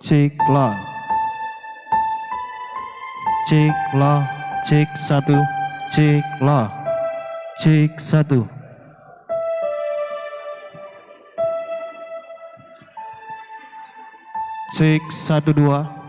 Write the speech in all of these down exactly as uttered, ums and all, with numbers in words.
Cek, la. Cek, la. Cek, satu. Cek, la. Cek, satu. Cek, satu, dua.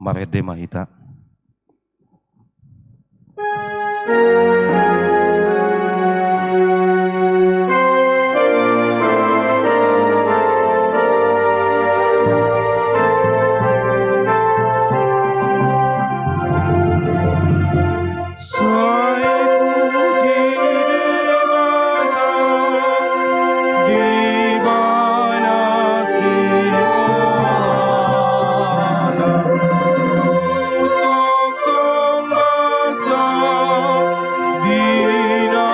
Parende ma hita. Sai puji Debata di bagasan siala. Tongtong ma sai di na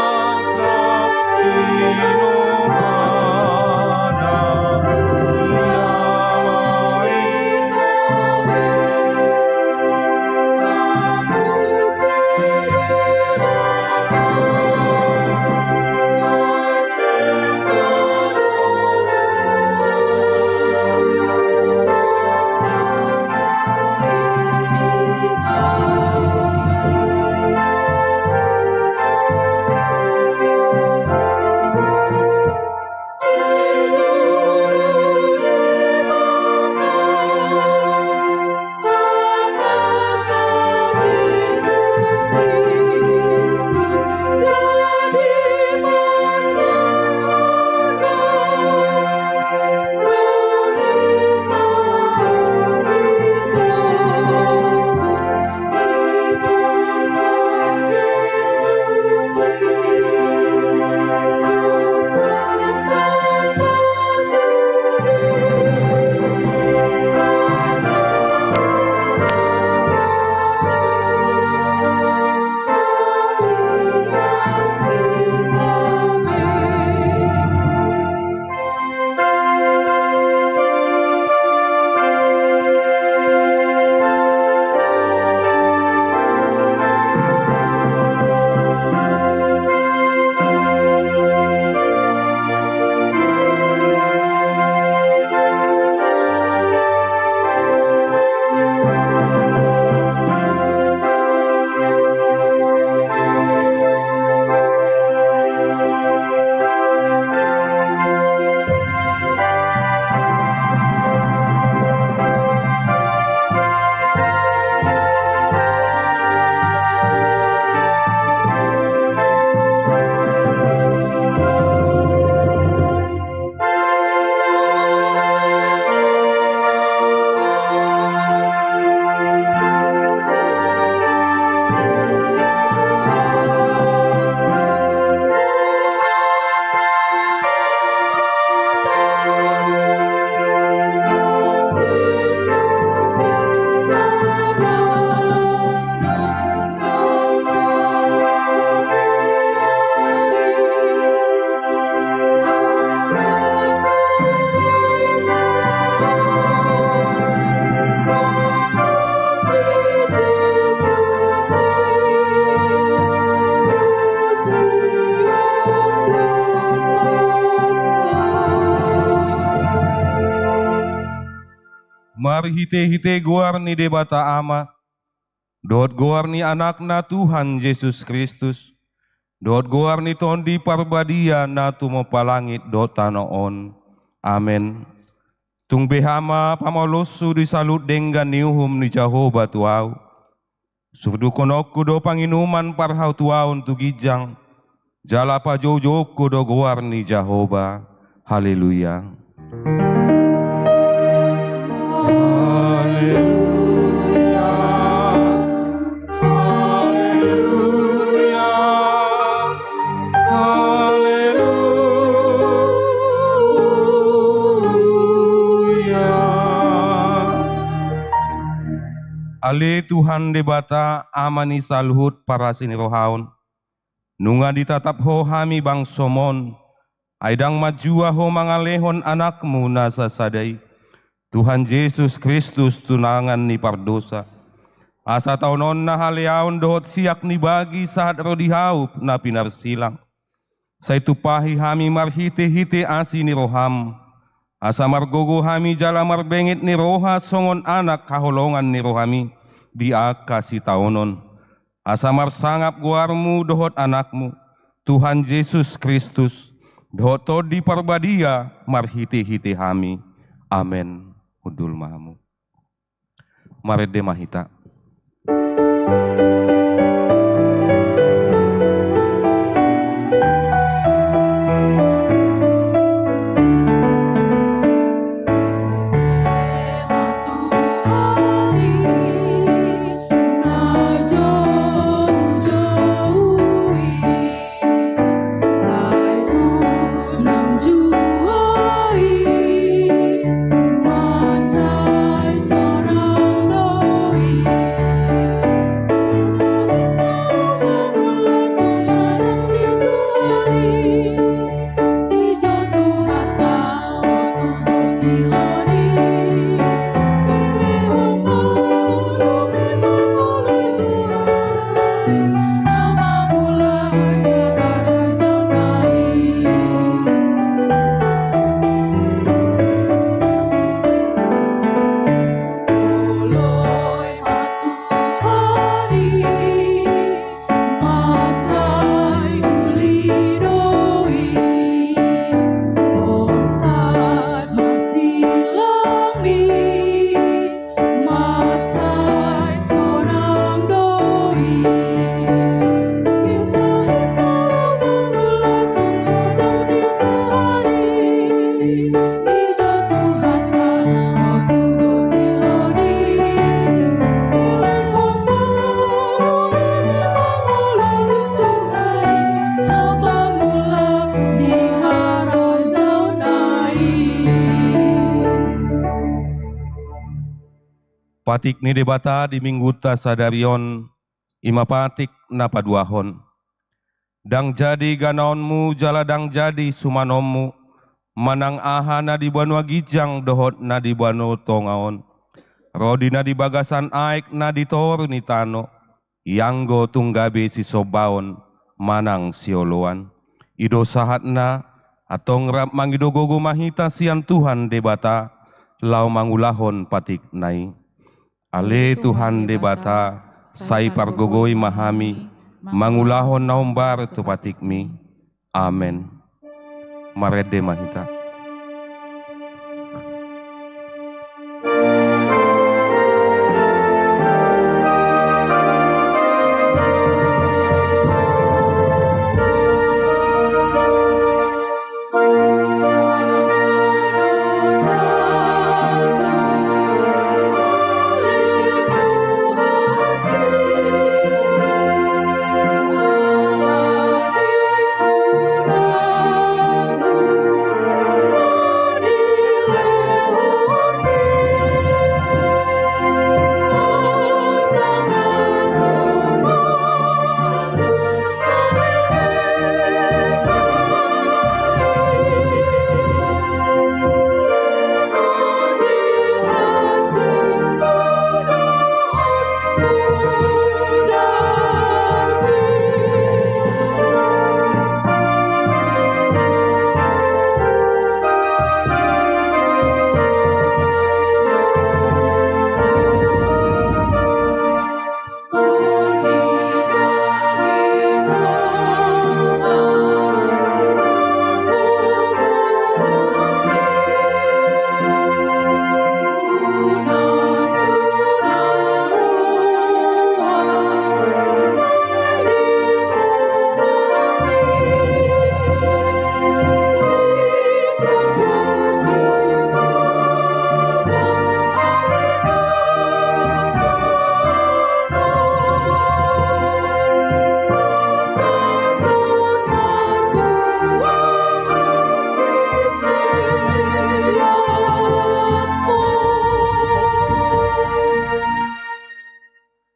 sakti nobana. Marhite-hite goar ni Debata Ama, dohot goar ni Anakna Tuhan Jesus Kristus, dohot goar ni Tondi Parbadia na tumompa langit dohot tano on. Amen. Tung beha ma pamoloshu di saluhut denggan ni uhum ni Jahowa tu ahu. Surdukhononku do panginuman parhatuaon tu ginjang, jala pajoujouonku do goar ni Jahowa. Haleluya. Haleluya. Haleluya. Haleluya. Ale Tuhan Debata, Ama ni saluhut parasi ni roha on, nunga ditatap Ho hami bangsoM on, ai ndang manjua Ho mangalehon Anakmu na sasada i, Tuhan Jesus Kristus, tu tangan ni pardosa, asa taononna haleaon dohot siak ni bagi sahat ro di hau na pinarsilang. Sai tumpahi hami marhite-hite asi ni rohaM, asa margogo hami jala marbenget ni roha songon anak haholongan ni rohaMi di angka sitaonon. Asa marsangap goarMu dohot Anakmu, Tuhan Jesus Kristus, dohot Tondi Parbadia marhite-hite hami. Amen. Hundul ma hamu. Marende ma hita. Patik ni Debata di Minggunta sadari on, i ma patik na paduahon. Ndang jadi ganaonmu jala ndang jadi sumanonmu, manang aha na di banua ginjang dohot na di banua tonga on, ro di na di bagasan aek na di toru ni tano, ianggo tung gabe sisombaon manang sioloan. I do sahatna, antong rap mangido gogo ma hita sian Tuhan Debata, laho mangulahon patikna i. Ale Tuhan Debata, sai pargogoi ma hami mangulahon na hombar tu patikmi. Amen. Marende ma hita.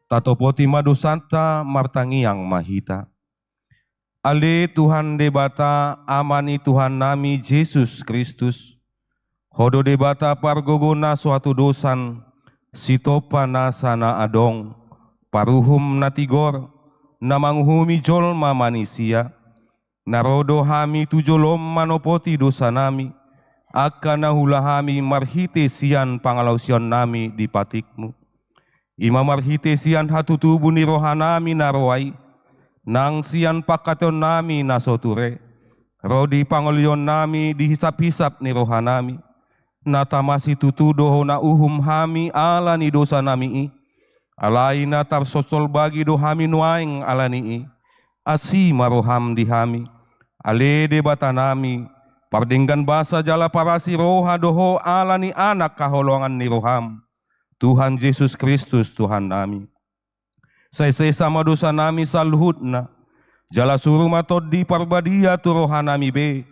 Tatopoti ma dosanta, martangiang ma hita. Ale Tuhan Debata, Ama ni Tuhannami Jesus Kristus, Ho do Debata pargogo na so hatudosan, sitompa nasa na adong, paruhum na tigor, na manguhumi jolma manisia. Na ro do hami tu jolom manopoti dosanami, angka na huula hami marhite sian pangalaosionnami di patikmu. I ma marhite sian hatutubu ni rohanami na roa i, nang sian pangkataionnami na so ture, ro di pangolionnami di hisaphisap ni rohanami, na tamasitutu do hona uhum hami ala ni dosanami i, alai na tarsosol bagi do hami nuaeng ala ni i. Asi ma roham di hami, ale Debatanami, pardenggan basa jala parasi roha do ho ala ni Anak haholongan ni roham, Tuhan Jesus Kristus Tuhannami. Sai sesa ma dosanami saluhutna, jala suru ma Tondi Parbadia tu rohanami be,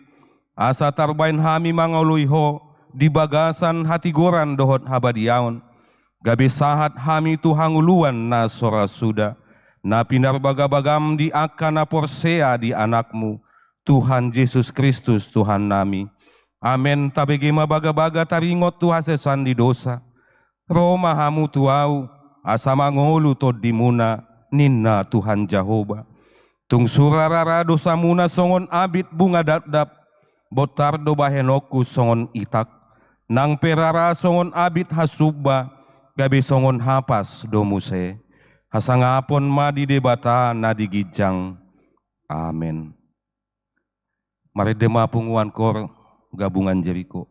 asa tarbaen hami mangoloi ho di bagasan hatigoran dohot habadiaon, gabe sahat hami tu hangoluan na so ra suda, na pinarbagabagam di angka na porsea di Anakmu, Tuhan Jesus Kristus Tuhannami. Amen. Tabege ma bagabaga taringot tu hasesaan ni dosa. Ro ma hamu tu Ahu, asa mangolu tondimuna, ninna Tuhan Jahowa. Tung sura rara dosamuna songon abit bunga dapdap, bontar do bahenonku songon itak. Nang pe rara songon abit hasumba, gabe songon hapas do muse. Hasangapon ma di Debata na di ginjang. Amen. Marende ma punguan kor gabungan Jeriko.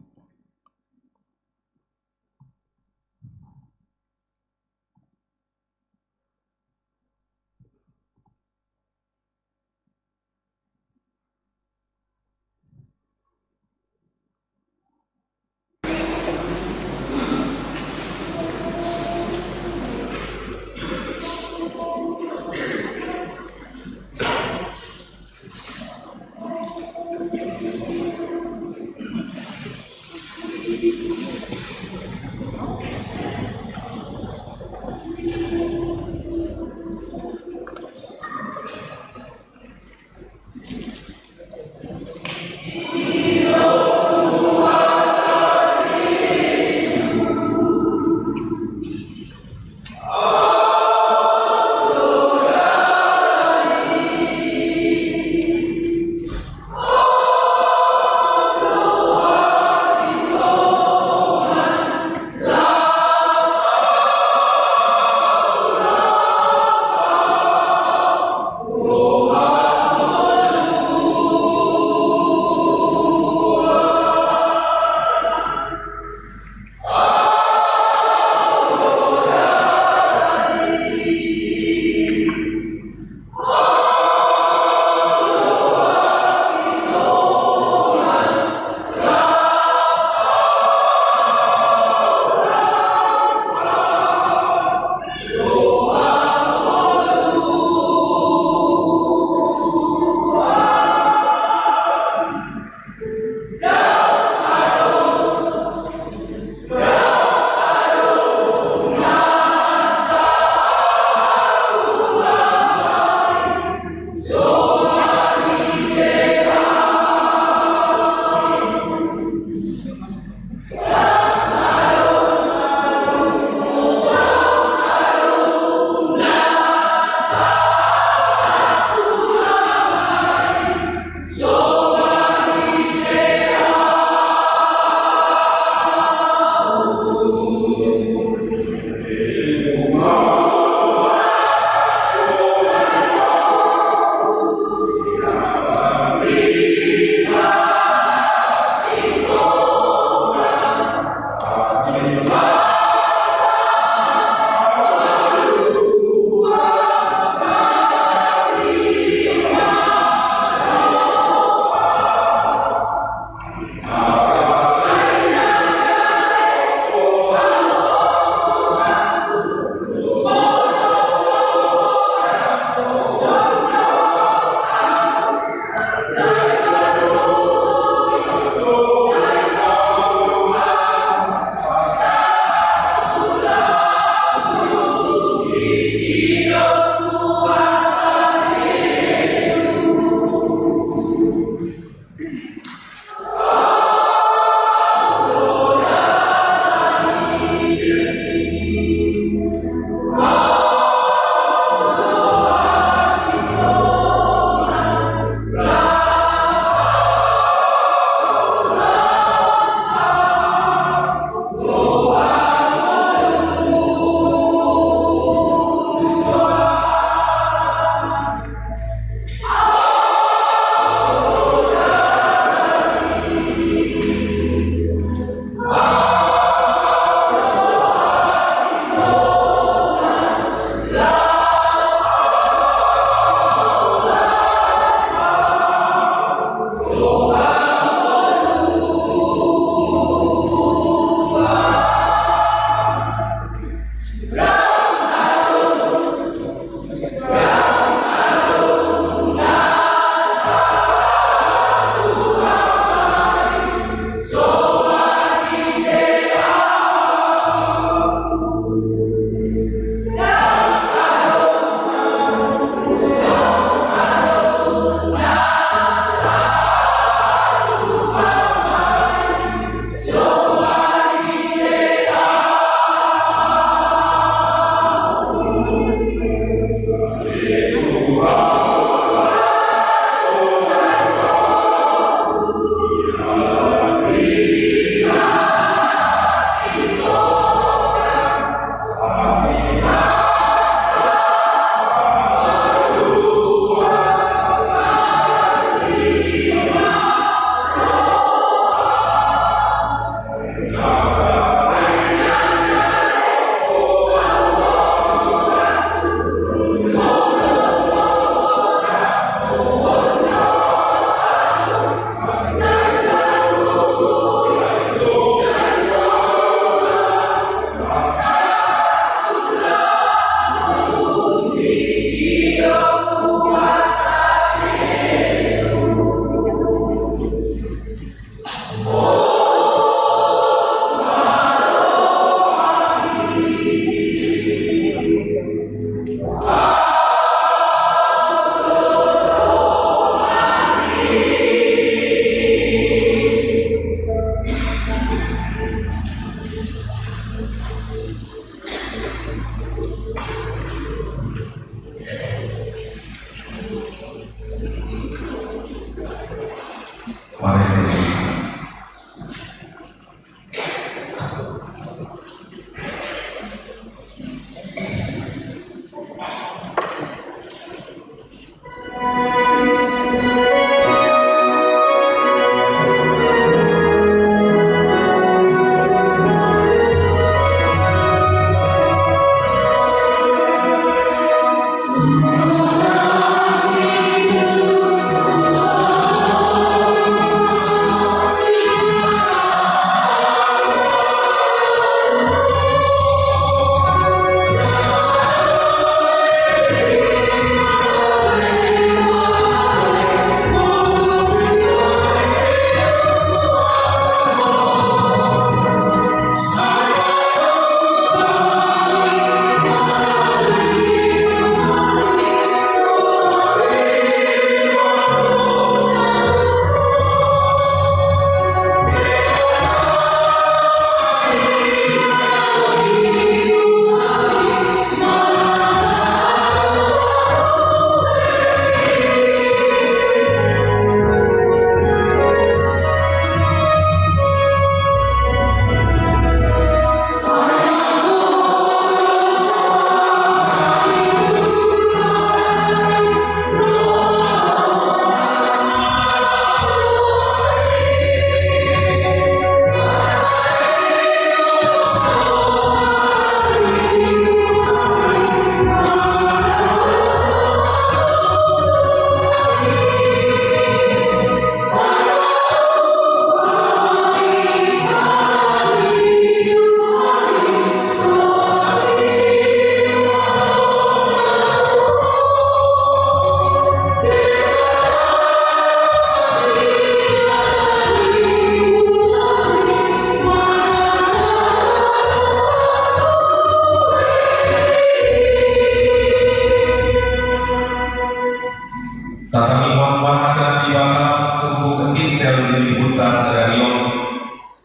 Tatangianghon ma hata ni Debata tu buku epistel di Buta Sadarion,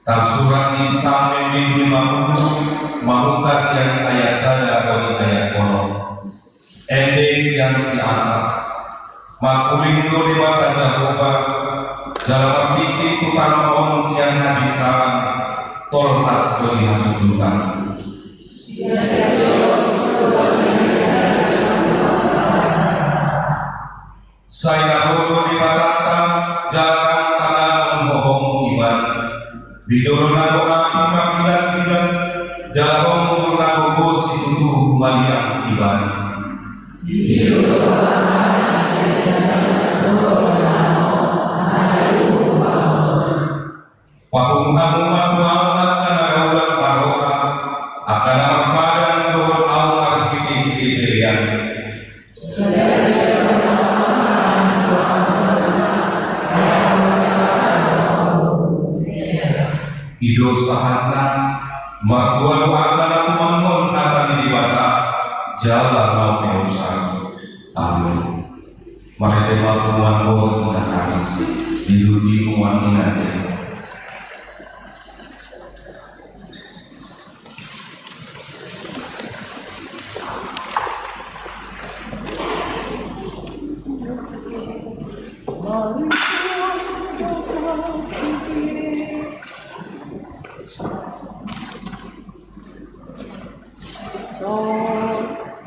tarsurat di Psalmen bindu lima pulu, mamungka sian ayat sada ro di ayat onom. Ende sian si Asaf. Marhuling do Debata Jahowa, jala martingting tu tano on sian habisaran, tolhas do di hasundutan. Sai na ro do Debatanta, jala ndang tagangon hohom Ibana. Di jolo na gok api marbilang-bilang, jala hohom na gok situtu maliang Ibana. Papungu hamu ma tu ahu angka na gaulan parroha, angka na marpadan dohot ahu marhite-hite pelean. I do sahatna, martua do angka na tumanghon hata ni Debata, jala na umpeopsa. Amen. Marhite ma punguan goar na habis, diuduti punguan i na jala.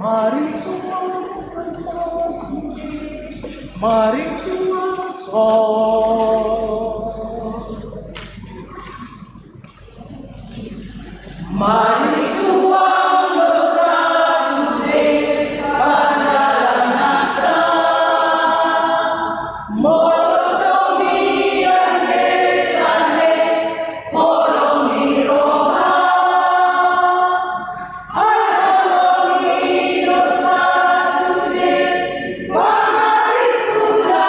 Mari suang, mari suang, mari suang. Mari suang dosa sude pandalananta, molo songon i ate, holong ni roha. Ai holong ni dosa sude pangaripuna.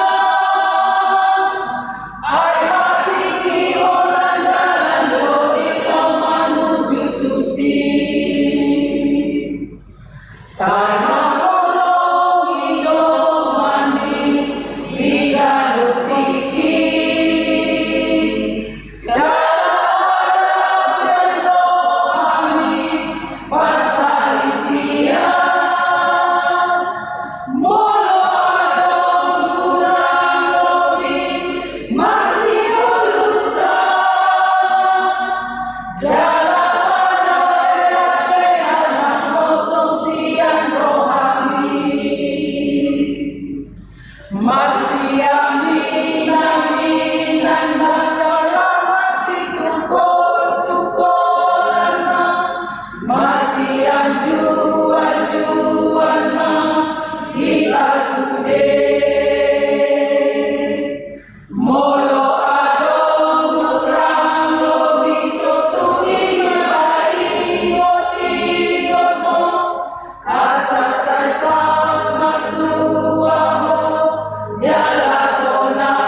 Ai hatingki holan jalan do i na manuju tusi. Sai haholongi do hami di ganup tingki. Jala adong sian rohami, pasali Anju-anjuan ma hita sude. Molo adong hurang lobi, so tung i ma paingot-ingot ho, asa sai sahat martua ho jala sonang.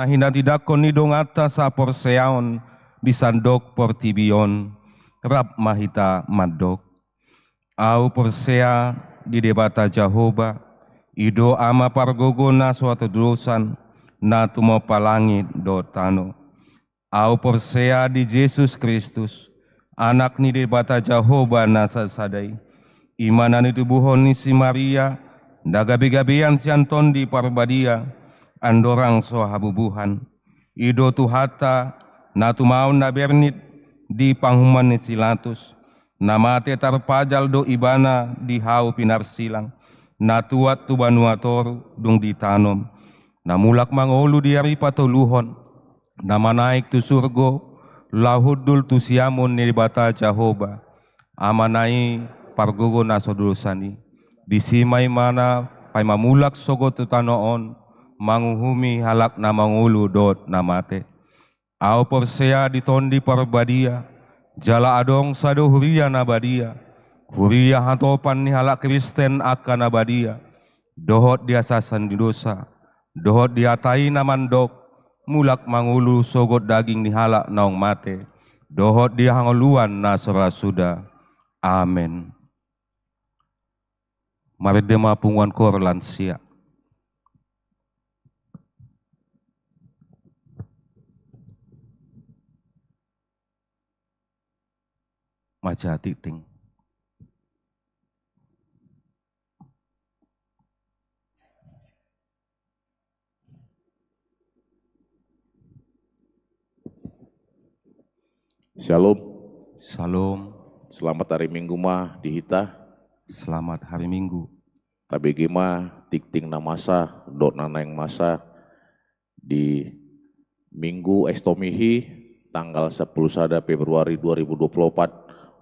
hinatindangkon ni donganta saporseaon di sandok portibi on, rap ma hita mandok. Ahu porsea di Debata Jahowa, i do Ama pargogo na so hatodosan, na tumompa langit dohot tano. Ahu porsea di Jesus Kristus, Anak ni Debata Jahowa na sasada i, i ma na nitubuhon ni si Maria, na gabegabean sian Tondi Parbadia, andorang so habubuhan. I do Tuhanta, na tumaon na bernit di panguhuman ni si Latus, na mate tarpajal do Ibana di hau pinarsilang, na tuat tu banua toru dung ditanom, na mulak mangolu di ari patoluhon, na manaek tu surgo, laho hundul tu siamun ni Debata Jahowa, Amana i pargogo na so dosan i. Disi ma Ibana paima mulak sogot tu tano on, manguhumi halak na mangolu dohot na mate. Ahu porsea di Tondi Parbadia, jala adong sada huria na badia, huria hatopan ni halak Kristen angka na badia, dohot di hasasahan ni dosa, dohot di hata i na mandok, mulak mangolu sogot daging ni halak naung mate, dohot di hangoluan na so ra suda. Amen. Marende ma punguan koor lansia. Maja tingting. Shalom. Shalom. Selamat hari Minggu ma di hita. Selamat hari Minggu. Tabege ma tingting na masa dohot na naeng masa di Minggu Estomihi, tanggal sampulu sada Februari dua ribu dua puluh opat,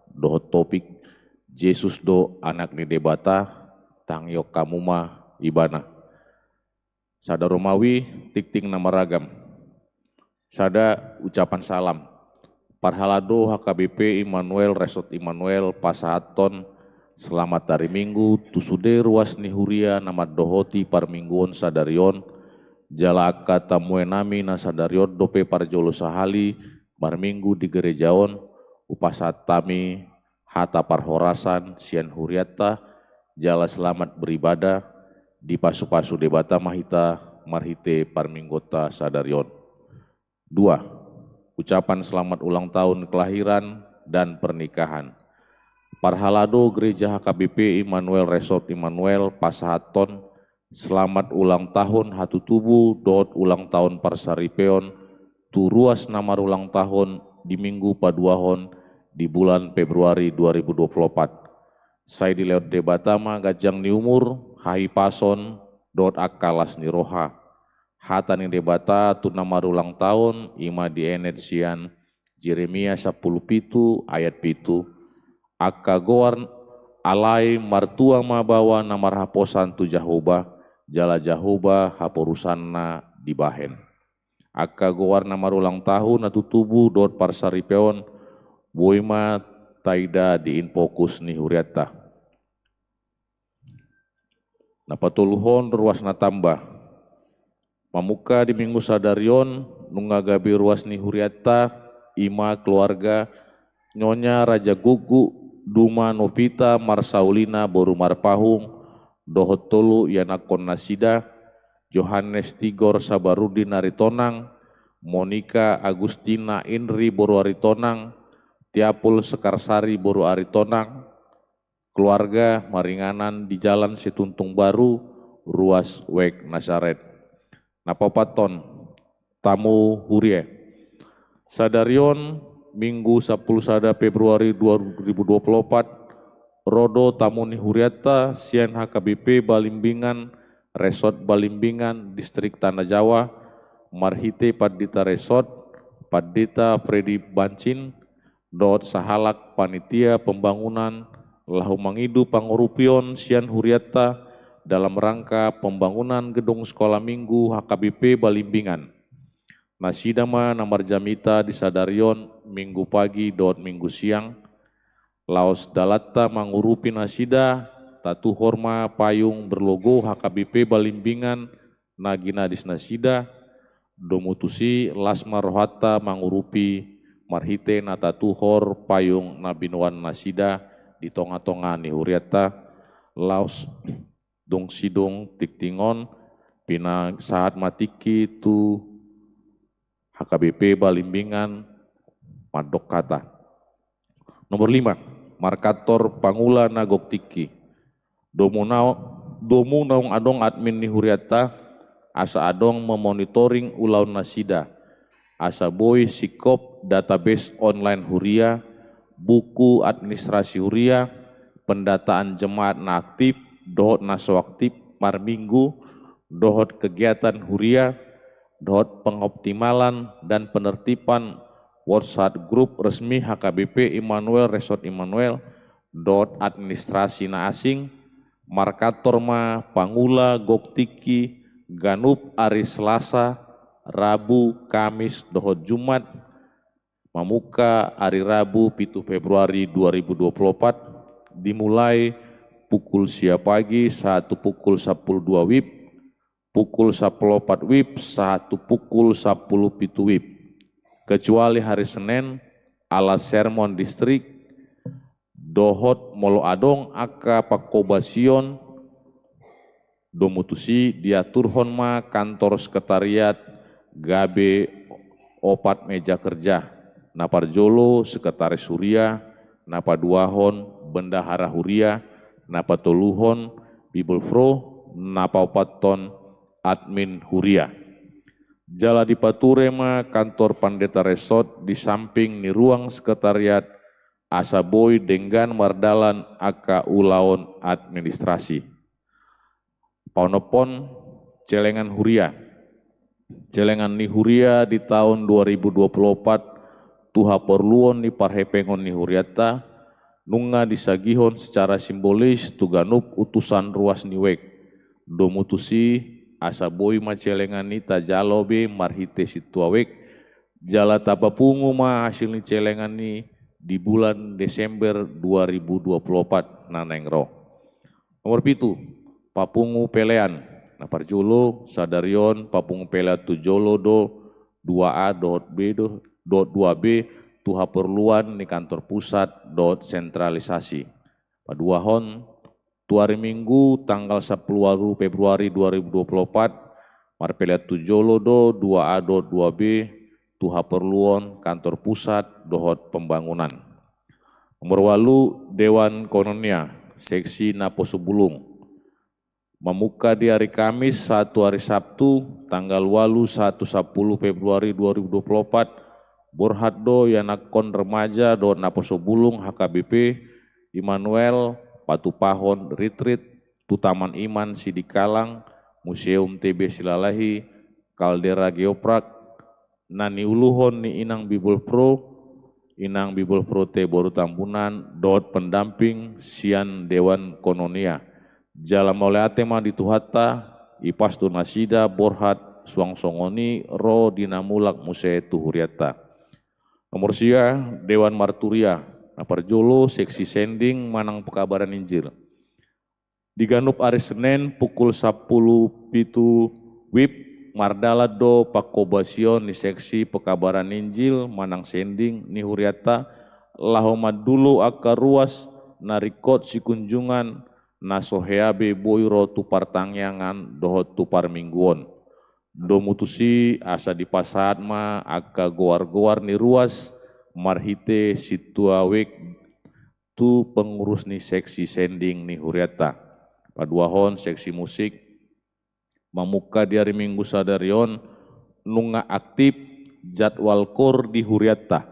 dohot topik Jesus do Anak ni Debata, tangion hamu ma Ibana. Sada Romawi, tingting na maragam. Sada, ucapan salam. Parhalado H K B P Immanuel, Resort Immanuel pasahathon selamat hari Minggu tu sude ruas ni huria na mandohoti parmingguon sadari on, jala angka tamuenami na sadari on dope parjolo sahali marminggu di gereja on, hupasahat hami hata parhorasan sian hurianta, jala selamat beribadah, dipasupasu Debata ma hita marhite parmingguonta sadari on. Dua, ucapan selamat ulang tahun kelahiran dan pernikahan. Parhalado Gereja H K B P Immanuel Resort Immanuel pasahathon selamat ulang tahun hatutubu dohot ulang tahun parsaripeon tu ruas na marulang tahun di Minggu paduahon di bulan Februari dua ribu dua puluh opat. Sai dilehon Debata ma ganjang ni umur, hahipason, dohot angka las ni roha. Hata ni Debata tu na marulang tahun i ma dienet sian Jeremia sampulu pitu ayat pitu, angka goar, alai martua ma baoa na marhaposan tu Jahowa, jala Jahowa haporusanna dibahen. Angka goar na marulang tahun, hatutubu dohot parsaripeon, boi ma taida di infokus ni hurianta. Na patoluhon, ruas na tamba. Mamungka di Minggu sadari on, nunga gabe ruas ni hurianta, i ma keluarga Nyonya Raja Guggu, Duma Novita Marsaulina boru Marpahung, dohot tolu ianakkon nasida, Johannes Tigor Sabarudin Aritonang, Monika Agustina Inri boru Aritonang, Tiapul Sekarsari boru Aritonang, keluarga maringanan di Jalan Situntung Baru, ruas Wek Nasaret. Na paopathon, tamu huria. Sadari on, Minggu sampulu sada Februari dua ribu dua puluh opat, ro do tamu ni hurianta sian H K B P Balimbingan, Resort Balimbingan, Distrik Tanah Jawa, marhite Pandita Resort, Pandita Freddy Bancin, dohot sahalak panitia pembangunan laho mangido pangurupion sian hurianta dalam rangka pembangunan gedung Sekolah Minggu H K B P Balimbingan. Nasida ma na marjamita di sadari on Minggu pagi dohot Minggu siang. Laos dalanta mangurupi nasida, tatuhor ma payung berlogo H K B P Balimbingan na ginadis nasida, Domu tusi las ma rohanta mangurupi marhite na tatuhor payung na binoan nasida di tonga-tonga ni hurianta, laos dung sidung tingting on pinasahat ma tingki tu H K B P Balimbinan mandok hata. Nomor lima, markantor pangula na gok tingki. Domu nao-, domu naung adong admin ni hurianta, asa adong memonitoring ulaon nasida, asa boi singkop database online huria, buku administrasi huria, pendataan jemaat na aktif dohot na so aktif marminggu, dohot kegiatan huria, dohot pengoptimalan dan penertiban WhatsApp grup resmi H K B P Immanuel Resort Immanuel, dohot administrasi na asing, markantor ma pangula gok tingki ganup ari Selasa, Rabu, Kamis, dohot Jumat, mamungka ari Rabu pitu Februari dua ribu dua puluh opat, dimulai pukul sia pagi sahat tu pukul sampulu dua wib, pukul sampulu opat wib sahat tu pukul sampulu pitu wib. Kecuali hari Senen, ala sermon distrik, dohot molo adong angka pangkobasion, domu tusi diaturhon ma kantor sekretariat gabe opat meja kerja. Na parjolo sekretaris huria, na paduahon bendahara huria, na patoluhon bibelvrouw, na paopathon admin huria. Jala dipature ma kantor pandeta resort di samping ni ruang sekretariat, asa boi denggan mardalan angka ulaon administrasi. Paonomhon, celengan huria. Celengan ni huria di taon dua ribu dua puluh opat tu haporluon ni parhepengon ni hurianta, nunga disagihon secara simbolis tu ganup utusan ruas ni wijk. Domu tusi, asa boi ma celengan i tajalo be marhite sintua wijk, jala tapapungu ma hasil ni celengan i di bulan Desember dua ribu dua puluh opat na naeng ro. Nomor pitu, papungu pelean. Na parjolo, sadari on papungu pelean tu jolo do dua A dohot B do, dohot dua B tu haporluan ni kantor pusat dohot sentralisasi. Paduahon, tu ari Minggu tanggal sampulu ualu Februari dua ribu dua puluh opat, marpelean tu jolo do dua A dohot dua B tu haporluon kantor pusat dohot pembangunan. Nomor ualu, Dewan Koinonia, seksi Naposubulung. Mamungka di ari Kamis sahat tu ari Sabtu, tanggal ualu sahat tu sampulu Februari dua ribu dua puluh opat, borhat do ianakhon remaja dohot naposobulung H K B P Immanuel patupahon retreat tu Taman Iman Sidikalang, Museum T B Silalahi, Kaldera Geopark, na niuluhon ni Inang Bibelvrouw, Inang Bibelvrouw T Boru Tambunan, dohot pendamping sian Dewan Koinonia. Jala mauliate ma di Tuhanta, ipas tu nasida borhat suang songon i ro di na mulak muse tu hurianta. Nomor sia, Dewan Marturia, na parjolo seksi sending manang pekabaran Injil. Di ganup ari Senen pukul sampulu pitu wib, mardalan do pangkobasion ni seksi pekabaran Injil manang sending ni hurianta, laho mandulo angka ruas na ringkot sikunjungan na so hea be boi ro tu partangiangan dohot tu parmingguon. Domu tusi asa dipasahat ma angka goar-goar ni ruas marhite sintua wijk tu pengurus ni seksi sending ni hurianta. Paduahon seksi musik, mamungka di ari Minggu sadari on nunga aktif jadwal koor di hurianta.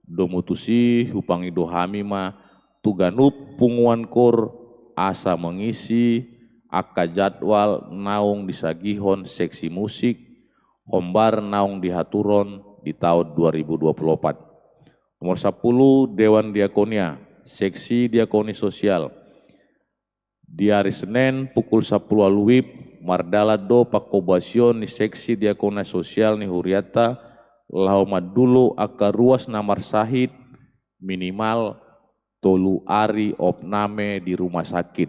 Domu tusi hupangido hami ma tu ganup punguan koor asa mengisi angka jadwal naung disagihon seksi musik hombar naung dihaturon di taon dua ribu dua puluh opat. Nomor sampulu, Dewan Diakonia, seksi diakoni sosial. Di ari Senen pukul sampulu ualu wib, mardalan do pangkobasion ni seksi diakonia sosial ni hurianta, laho mandulo angka ruas na marsahit minimal tolu ari opname di rumah sakit,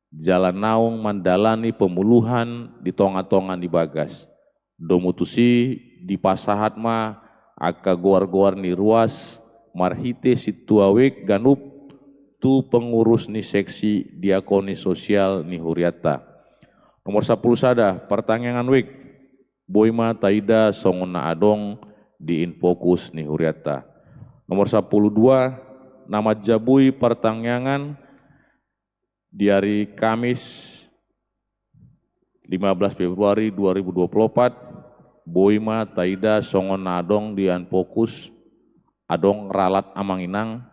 jala naung mandalani pemuluhan di tonga-tonga ni bagas. Domu tusi dipasahat ma angka goar-goar ni ruas marhite sintua wijk ganup tu pengurus ni seksi diakoni sosial ni hurianta. Nomor sampulu sada, partangiangan wijk, boi ma taida songon na adong di Infokus ni hurianta. Nomor sampulu dua, na manjabui partangiangan di ari Kamis lima belas Februari dua ribu dua puluh opat, boi ma taida songon na adong di Infokus, adong ralat amang inang,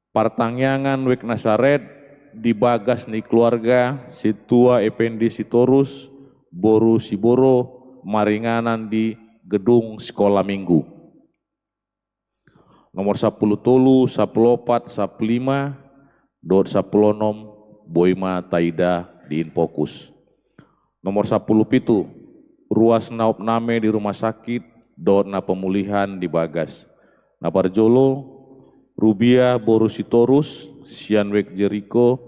partangiangan wijk na saret di bagas ni keluarga sintua Ependi Sitorus, boru Siboro, maringanan di gedung Sekolah Minggu. Nomor sampulu tolu, sampulu opat, sampulu lima, dohot sampulu onom, boi ma taida di Infokus. Nomor sampulu pitu, ruas na opname di rumah sakit, dohot na pemulihan di bagas. Na parjolo, Rubia boru Sitorus, sian wijk Jeriko,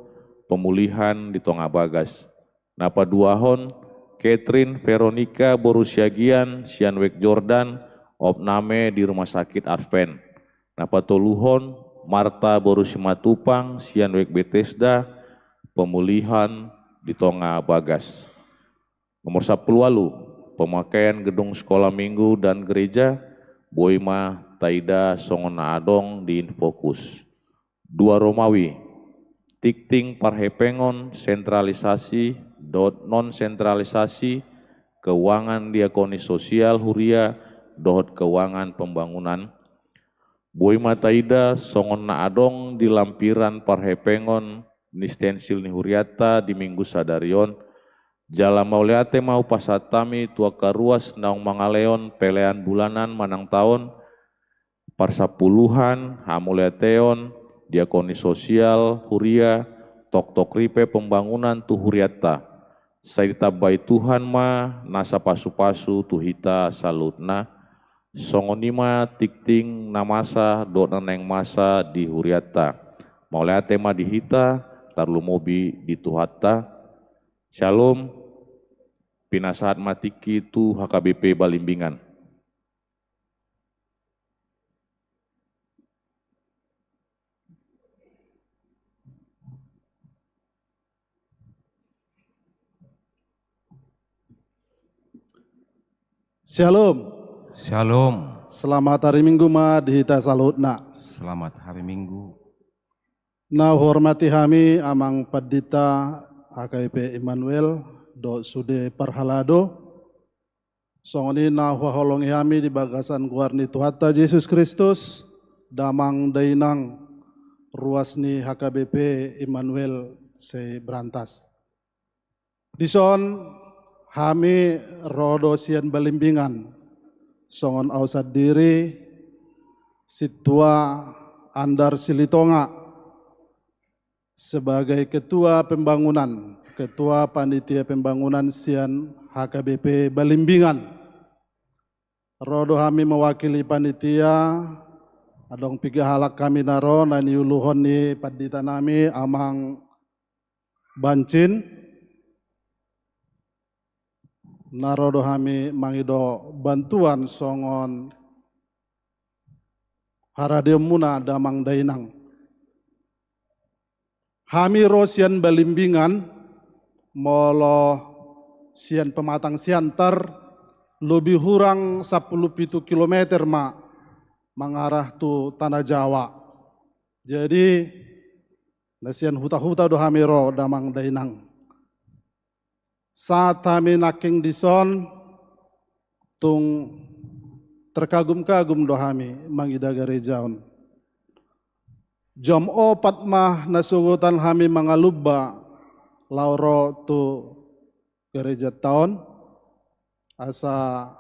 pemulihan di tonga bagas. Na paduahon, Catherine Veronica boru Siagian, sian wijk Jordan, opname di rumah sakit Advent. Na patoluhon, Marta boru Simatupang, sian wijk Betesda, pemulihan di tonga bagas. Nomor sampulu ualu, pemakaian gedung Sekolah Minggu dan gereja, boi ma taida songon na adong di Infokus. Dua Romawi, tingting parhepengon sentralisasi dohot non sentralisasi keuangan diakoni sosial huria dohot keuangan pembangunan, boi ma taida songon na adong di lampiran parhepengon ni stensil ni hurianta di Minggu sadari on, jala mauliate ma hupasahat hami tu angka ruas naung mangalehon pelean bulanan manang taon, parsampuluhan, hamauliateon, diakoni sosial huria, toktok ripe pembangunan tu hurianta. Sai ditambai Tuhan ma nasa pasupasu tu hita saluhutna. Songon i ma tingting na masa dohot na naeng masa di hurianta. Mauliate ma di hita, tarlumobi di Tuhanta. Syalom. Pinasahat ma tingki tu H K B P Balimbinan. Syalom. Syalom. Selamat hari Minggu ma di hita saluhutna. Selamat hari Minggu. Na huhormati hami Amang Pandita H K B P Immanuel dohot sude parhalado. Songon i na huhaholongi hami di bagasan goar ni Tuhanta Jesus Kristus, damang dainang, ruas ni H K B P Immanuel se-Berantas. Dison hami ro do sian Balimbinan, songon au sandiri Sintua Andar Silitonga, sebagai ketua pembangunan, ketua panitia pembangunan sian H K B P Balimbinan. Ro do hami mewakili panitia, adong piga halak hami na ro, na niuluhon ni pandita nami Amang Bancin, na ro do hami mangido bantuan songon haradeonmuna damang dainang. Hami ro sian Balimbinan, molo sian Pematang Siantar, lobi hurang sampulu pitu kilometer ma mangarah tu Tanah Jawa. Jadi, na sian huta-huta do hami ro damang dainang. Sahat hami nangkin dison, tung terkagum-kagum do hami mangida gareja on. Jam opat ma nasogotan hami mangalumba laho ro tu garejanta on, asa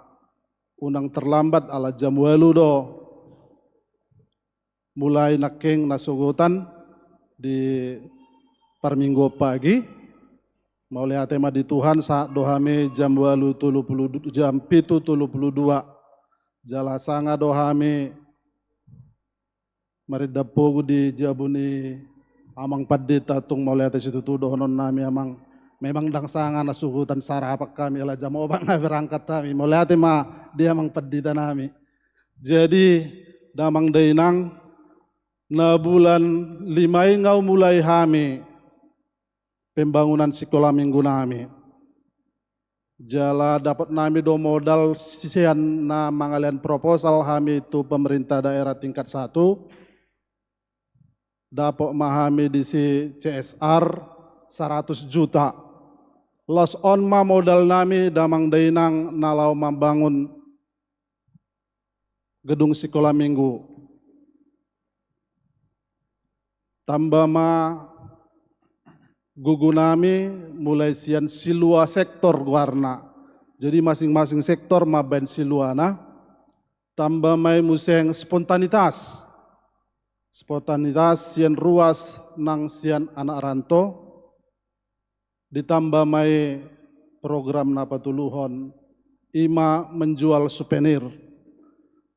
unang terlambat ala jam ualu do mulai nangkin nasogotan di parmingguon pagi. Mauliate ma di Tuhan, sahat do hami jam ualu tolu pulu, jam pitu tolu pulu dua. Jala sanga do hami marindang pogu di jabu ni Amang Pandita, tung mauliate situtu dohonon nami Amang. Memang ndang sanga na suhutan sarapan hami ala jam opat na berangkat hami. Mauliate ma di amang pandita nami. Jadi damang dainang, na bulan lima i nga umulai hami pembangunan sikola minggu nami. Jala dapot nami do modal sian na mangalean proposal hami tu pemerintah daerah tingkat satu. Dapot ma hami disi C S R saratus juta. Laos on ma modal nami damang dainang na laho mambangun gedung sikola minggu. Tamba ma gugu nami mulai sian silua sektor goarna. Jadi masing-masing sektor mambaen siluana. Tamba ma i muse spontanitas. Spontanitas sian ruas nang sian anak ranto. Ditamba ma i program na patoluhon, i ma menjual suvenir.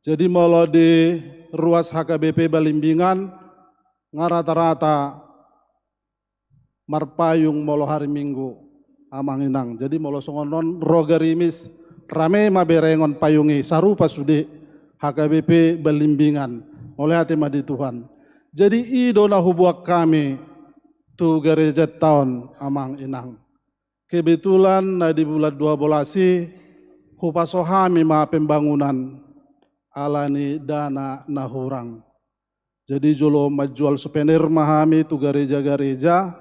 Jadi molo di ruas H K B P Balimbinan, nga rata-rata marpayung molo hari Minggu, amang inang. Jadi molo songon on ro garimis, rame ma berengon payung i, sarupa sude H K B P Balimbinan. Mauliate ma di Tuhan. Jadi i do na hubuat hami tu gareja taon, amang inang. Kebetulan na di bulan dua belas i hupaso hami ma pembangunan ala ni dana na hurang. Jadi jolo manjual suvenir ma hami tu gareja-gareja,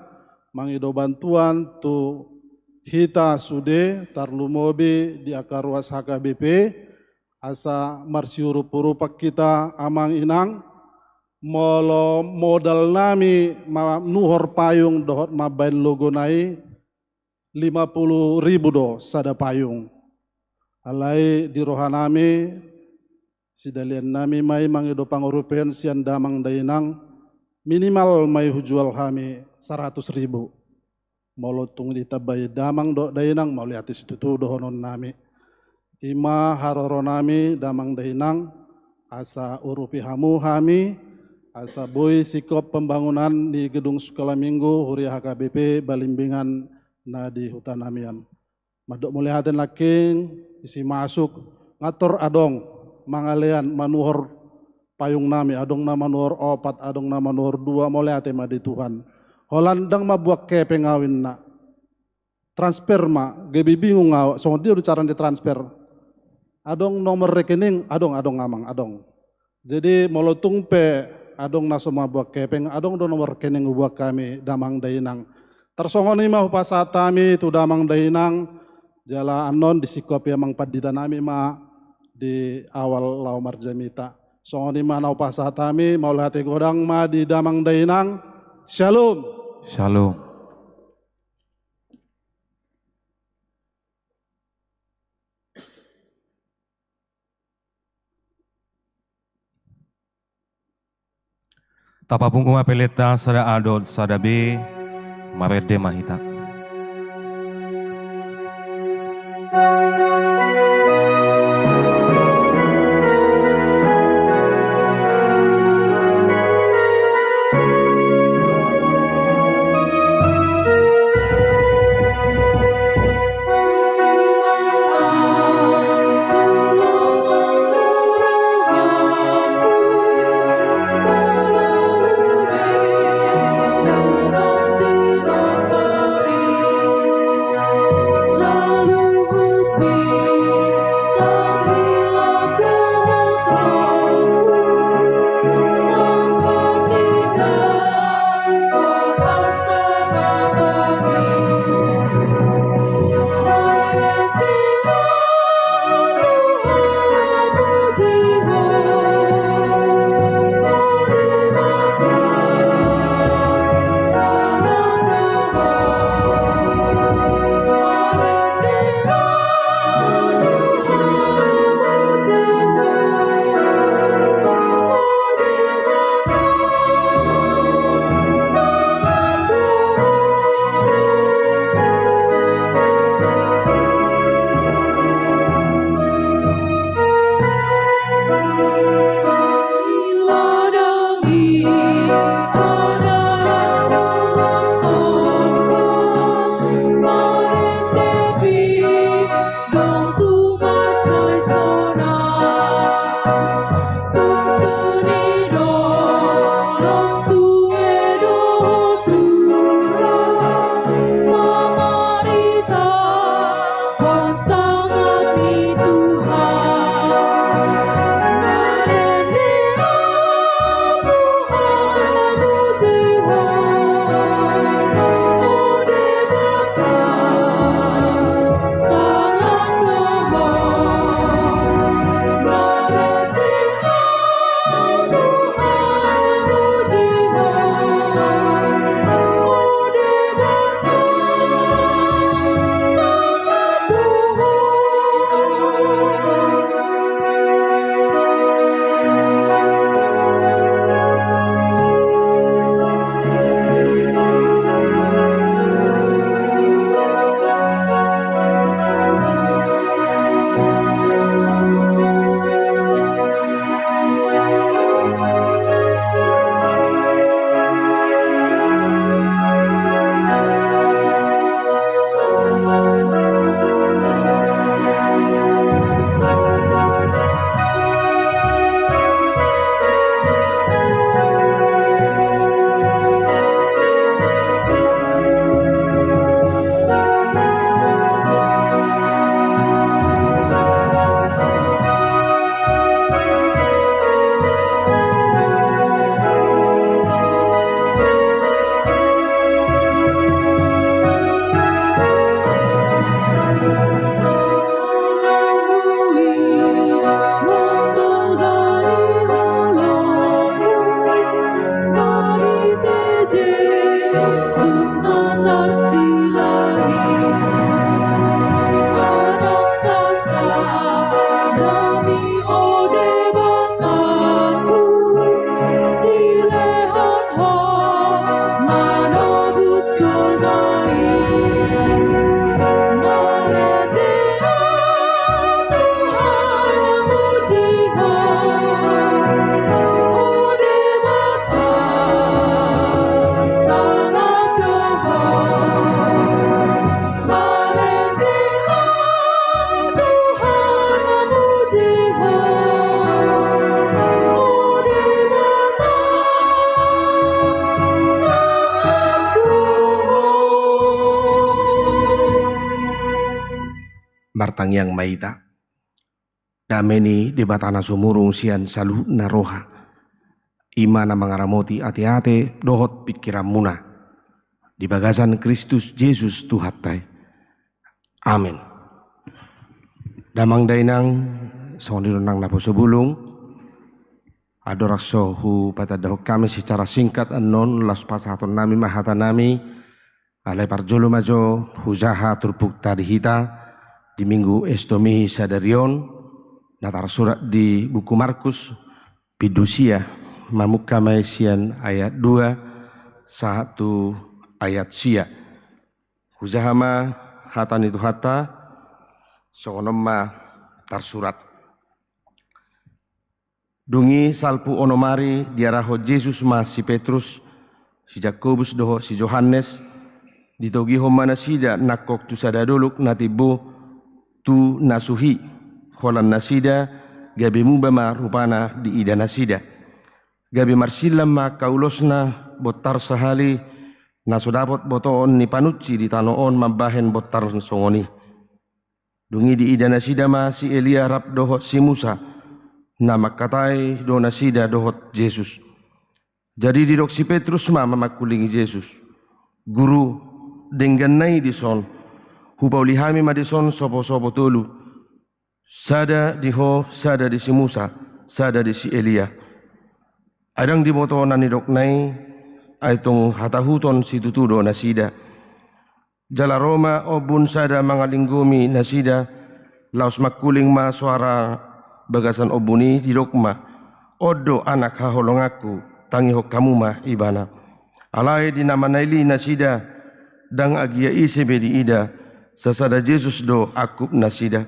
mangido bantuan tu hita sude, tarlumobi di angka ruas H K B P, asa marsiurup-urupan hita, amang inang. Molo modal nami manuhor payung dohot mambaen logona i, lima puluh ribu do sada payung. Alai di roha nami, sidalian nami ma i mangido pangurupion sian damang dainang, minimal ma i hujual hami saratus ribu. Molo tung ditambai damang dohot dainang, mauliate situtu dohonon nami. I ma haroro nami damang dainang, asa urupi hamu hami, asa boi singkop pembangunan ni gedung sikola minggu huria H K B P Balimbinan na di huta nami an. Mandok mauliate nangkin, isi masuk, nga tor adong mangalean manuhor payung nami, adong na manuhor opat, adong na manuhor dua, mauliate ma di Tuhan. Holan ndang mambuat hepeng au inna. Transfer ma, gabe bingung au, songon dia do cara ni transfer. Adong nomor rekening, adong, adong amang, adong. Jadi molo tung pe adong na so mambuat hepeng, adong do nomor rekening hubuat hami damang dainang. Tarsongon i ma hupasahat hami tu damang dainang, jala annon disingkopi amang pandita nami ma di awal laho marjamita. Songon i ma na hupasahat hami, mauliate godang ma di damang dainang. Shalom. Shalom. Tapapungu ma pelenta sada A dohot sada B, marende ma hita. Martangiang ma hita. Dame ni Debata na sumurung sian saluhutna roha, i ma na mangaramoti ateate dohot pingkiranmuna di bagasan Kristus Jesus Tuhanta i. Amen. Damang dainang, songon i do nang naposo bulung. Andorang so hupatandahon hami secara singkat annon, laos pasahatonnami ma hatanami. Alai parjolo ma jo hujaha turpukta di hita di Minggu Estomi sadari on, na tarsurat di buku Markus, bindu sia, mamungka ma i sian ayat dua sahat tu ayat sia. Hujaha ma hata ni Tuhanta. Songon on ma tarsurat. Dung i salpu onom ari diarahon Jesus ma si Petrus, si Jakobus dohot si Johannes, ditogihon ma nasida nangkok tu sada dolok na timbo tu na suhi, holan nasida gabe muba ma rupana diida nasida. Gabe marsilam ma angka ulosna bontar sahali na so dapot botoon ni panunsi di tano on mambahen bontar songon i. Dung i diida nasida ma si Elia rap dohot si Musa, na mangkatai do nasida dohot Jesus. Jadi didok si Petrus ma mamangkulingi Jesus, "Guru, dengganna i dison, hupauli hami ma dison soposopo tolu, sada di Ho, sada di si Musa, sada di si Elia." Ai ndang diboto na nidokna i, ai tung hatahuton situtu do nasida. Jala ro ma ombun sada mangalinggomi nasida, laos mangkuling ma soara bagasan ombun i, didok ma, "On do Anak haholonganku, tangihon hamu ma Ibana." Alai di na manaili nasida, ndang agia ise be diida, sasada Jesus do angkup nasida.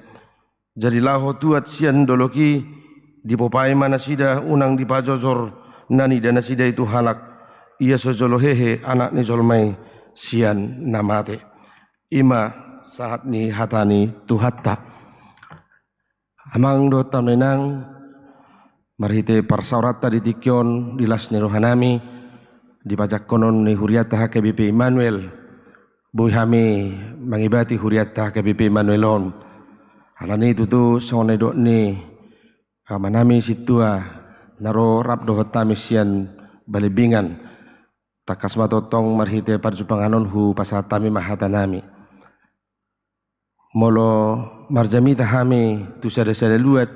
Jadi laho tuat sian dolok i, dipopai ma nasida unang dipajojor na niida nasida i tu halak, ia so jolo hehe Anak ni jolma i sian na mate. I ma sahat ni hata ni Tuhanta. Amang dohot hamu inang, marhite parsaoranta di tingki on, di las ni rohanami, di pajangkonon ni hurianta H K B P Immanuel, boi hami mangibati hurianta H K B P Immanuel on. Alani i tutu songon na nidok ni amanami sintua na ro rap dohot hami sian Balebingan. Tangkas ma tongtong marhite parjumpangan on hupasahat hami ma hatanami. Molo marjamita hami tu sada-sada luat,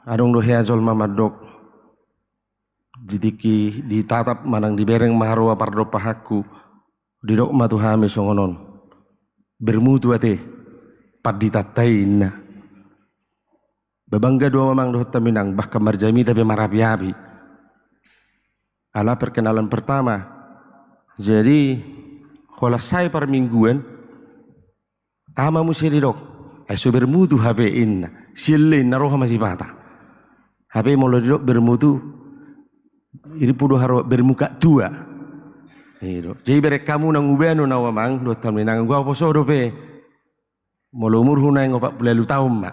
adong do hea jolma mandok, di tingki ditatap manang dibereng ma haroa pardompahanku, didok ma tu hami songon on, "Bermutu ate panditanta i," ninna. Bangga do amang dohot hamu inang, bahkan marjamita pe marapi-api. Ala perkenalan pertama. Jadi, holan sae parmingguan, aha ma muse didok? "Ai so bermutu hape," ninna. Sian leleng na roha ma sipata. Hape molo didok bermutu, Iripu do haroa bermuka tua. I do. Jadi bereng hamu na ngubano na amang dohot hamu inang, anggo au poso dope. Molo umurhu naeng opat pulu ualu taon ma.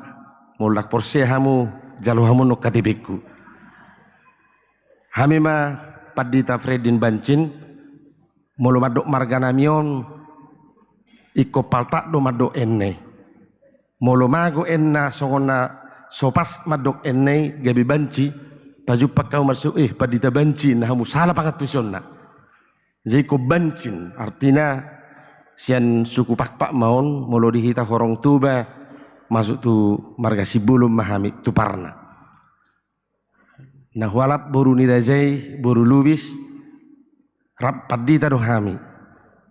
Molo ndang porsea hamu, jalo hamu annon K T P-ku. Hami ma Pandita Fredin Bancin, molo mandok marga nami on, ingkon paltak do mandok enne. Molo mago enna songon na so pas mandok enne i gabe banci, pajumpang hamu marsu, eh, Pandita Bancin, na hamu sala pangantusionna. Jadi ingkon Bancin, artina sian suku Pakpak ma on, molo di hita horong Toba, masuk tu marga Simbolon ma hami, tu parna. Na hualap boru ni raja i, boru Lubis, rap pandita do hami.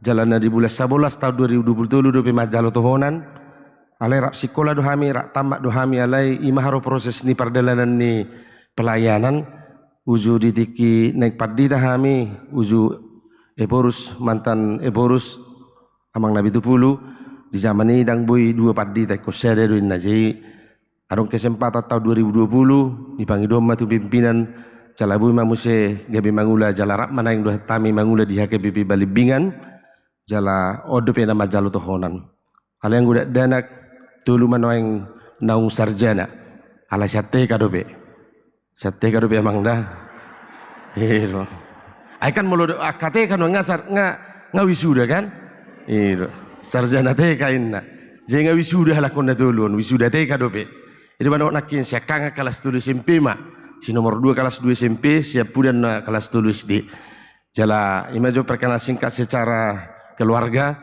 Jala na di bulan sabolas taon dua ribu dua pulu tolu dope manjalo tohonan, alai rap sikola do hami, rap tamat do hami, alai i ma haroa proses ni pardalanan ni pelayanan, uju di tingki naeng pandita hami, uju Ephorus, mantan Ephorus, amang Nabitupulu, di jaman i ndang boi dua pandita, ingkon sada do inna. Jadi adong kesempatan taon dua ribu dua pulu, dipangido ma tu pimpinan, jala boi ma muse gabe mangula, jala rap ma naeng do hami mangula di H K B P Balimbingan, jala on dope na manjalo tohonan. Alai anggo dakdanak, tolu ma nuaeng naung sarjana. Alai sian T K dope. Sian T K dope amang da. I do. Ai kan molo do angka T K nuaeng nga sar-, nga, nga wisuda kan? I do. Sarjana T K inna. Jadi nga wisuda halak on na tolu on, wisuda T K dope. I do manang nangkin siangkangan kelas tolu S M P ma. Si nomor dua kelas dua S M P, siampudan na kelas tolu S D. Jala i ma jo perkenalan singkat secara keluarga.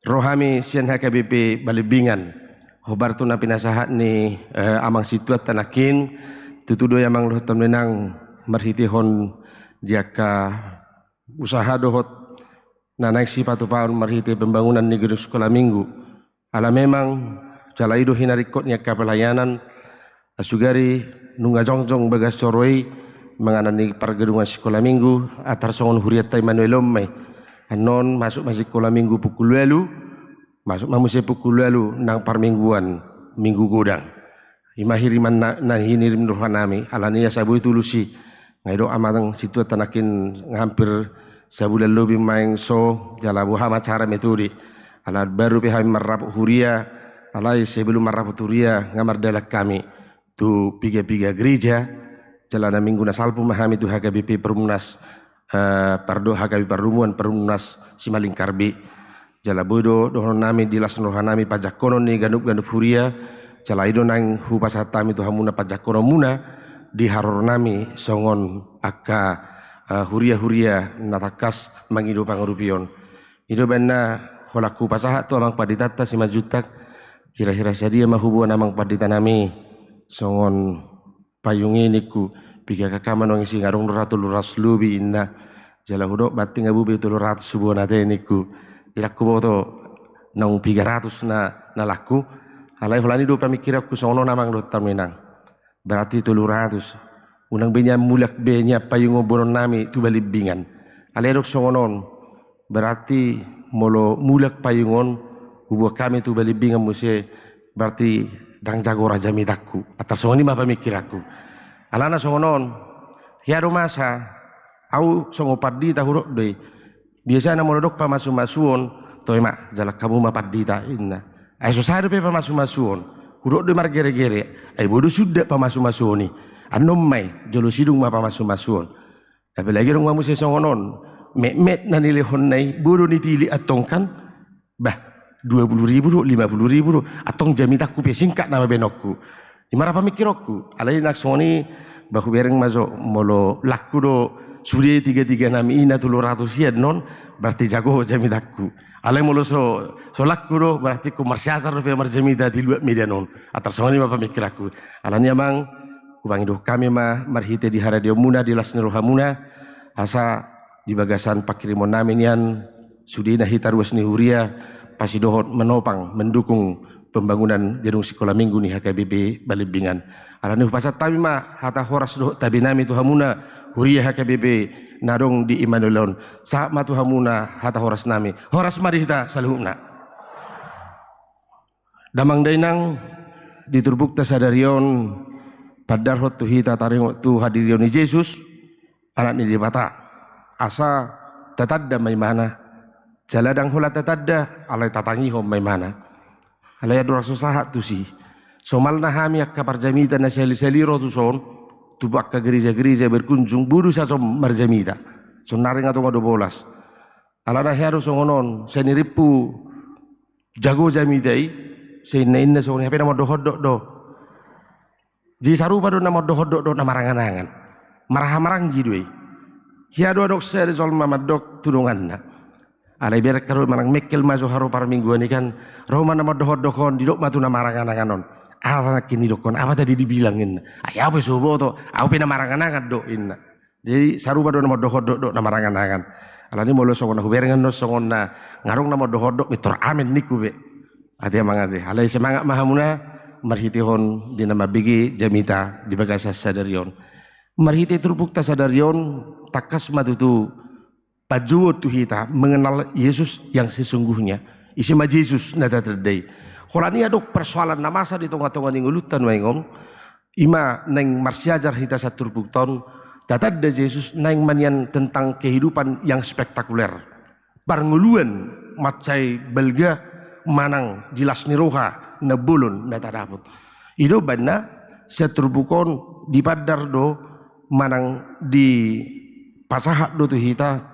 Ro hami sian H K B P Balimbingan. Hombar tu na pinasahat ni, eh, amang situan ta nangkin, tutu do i amang dohot hamu inang marhitehon di angka usaha dohot na naeng sipatupaon marhite pembangunan ni gedung sikola minggu. Ala memang jala i do hinaringkot ni angka pelayanan, sugari nunga jongjong bagas joro i manganan ni pargedungan sikola minggu, atar songon hurianta Immanuel on ma i. Annon masuk ma sikola minggu pukul ualu, masuk ma muse pukul ualu nang parmingguan, minggu godang. I ma hiriman na, na hinirim ni roha nami, alani asa boi tulus i. Nga i do amang situan ta nangkin nga hampir sabulan lobi maeng so, jala boha ma cara metode. Ala baru pe hami marrapot huria, alai sebelum marrapot huria, nga mardalan hami tu piga-piga gereja, jala na minggu na salpu ma hami tu H K B P Perumnas, eh, pardo-, H K B P Pardomuan Perumnas Simalingkar B. Jala boi do dohonon nami di las ni roha nami pajangkonon ni ganup-ganup huria, jala i do naeng hupasahat hami tu hamuna pajangkononmuna di haroro nami songon angka, eh, huria-huria na tangkas mangido pangurupion. I do umbahen na holan hupasahat tu amang panditanta Simanjuntak, hira-hira sadia ma huboan amang pandita nami songon payung i ningku, piga K K ma nuaeng i, sing adong do ra tolu ratus lobi inna. Jala hudok berarti nga boi be tolu ratus huboan ate ningku. Ndang huboto naung piga ratus na, na laku. Alai holan i do pamingkiranku songon on amang dohot hamu inang. Berarti tolu ratus. Unang be nian mulak be nian payung on boanon nami tu Balimbingan. Alai adong songon on. Berarti molo mulak payung on, huboan hami tu Balimbingan muse, berarti ndang jago ra jamitangku. Atar songon i ma pamingkiranku. Alana songon on, hea do masa, au songon pandita hudok do i. Biasana molo adong pamasu-masuon, toe ma, jalang hamu ma pandita, inna. Ai so sae dope pamasu-masuon, hudok do i margere-gere, ai boi do sundat pamasu-masuon i. Annon ma i, jolo sidung ma pamasu-masuon. Apalagi adong ma muse songon on, metmet na nilehonna i, boi do nitilik antong kan, bah, dua puluh ribu do, lima puluh ribu do, antong jamitangku pe singkat nama baenonku. I ma ra pamingkironku, alai nang songon i, bah, hubereng ma jo, molo laku do, sude tiga-tiga nami i na tolu ratus i annon, berarti jago jamitangku. Alai molo so, so laku do, berarti ingkon marsiasar dope marjamita di luat medan on. Atar songon i ma pamingkiranku. Alani amang, hupangido hami ma marhite di haradeonmuna, di las ni rohamuna, asa di bagasan panghirimon nami nian, sudena hita ruas ni huria, pasidohot menopang, mendukung pembangunan gedung sikola minggu ni H K B P Balimbingan. Alani hupasahat hami ma hata horas dohot tabe nami tu hamuna, huria H K B P na adong di Immanuel on. Sahat ma tu hamuna hata horas nami. Horas ma di hita saluhutna. Damang dainang, di turpukta sadari on, pandarhon tu hita taringot tu hadirion ni Jesus, anak ni Debata, asa tatanda ma imana. Jala ndang holan tatanda, alai tatangihon ma imana. Alai andorang so sahat tusi, somalna hami angka parjamita na sahali-sahali ro tuson, tu angka gereja-gereja berkunjung, bodo sa so marjamita. Sonari nga tonga dua bolas. Alana hea do songon on, sai nirimpu jago jamita i, sai inna-inna songon i, hape na mandohondok do. Jadi sarupa do na mandohondok dohot na marangan-angan. Marhaha-maranggi do i. Hea do adong sada jolma mandok tu donganna, alai bereng haru manang mengkel ma jo haru parmingguan i kan, ro ma na mandohondok on, didok ma tu na marangan-angan on, aha nangkin didokkon, apa tadi dibilang, inna. Ai au pe so huboto, au pe na marangan-angan do, inna. Jadi sarupa do na mandohondok dohot na marangan-angan. Alani molo songon na hubereng annon, songon na nga adong na mandohondok, pintor amen ningku be. Ate amang ate, alai semangat ma hamuna marhitehon di na mambege jamita di bagasan sadari on. Marhite turpukta sadari on, tangkas ma tutu panjouon tu hita mengenal Yesus yang sesungguhnya. Ise ma Jesus na tatanda i? Holan i adong persoalan na masa di tonga-tonga ni ngolunta nuaeng on. Ima naeng marsiajar hita sian turpukta on, tatanda Jesus naeng ma nian tentang kehidupan yang spektakuler. Parngoluan mansai balga manang di las ni roha na bolon na tadapot. I do umbahen na sian turpuk on dipandar do manang dipasahat do tu hita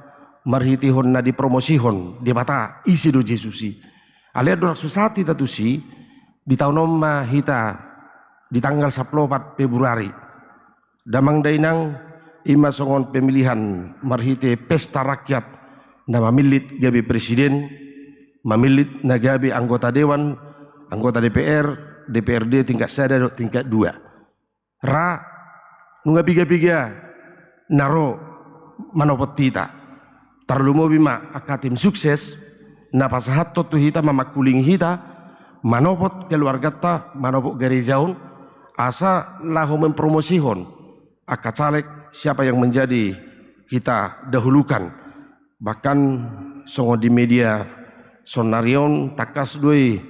marhitehon na dipromosihon Debata, ise do Jesus i. Alai andorang so sahat hita tusi, di taon on ma hita di tanggal sampulu opat Februari. Damang dainang, ima songon pemilihan marhite pesta rakyat na mamillit gabe presiden, mamillit na gabe anggota dewan, anggota D P R, D P R D tingkat sada dohot tingkat dua. Ra nunga piga-piga na ro manopot hita. Tarlumobi ma angka tim sukses na pasahathon tu hita, mamangkulingi hita, manopot keluarganta, manopot gareja on, asa laho mempromosihon angka caleg, siapa yang menjadi kita dahulukan. Bahkan songon di media sonari on tangkas do i,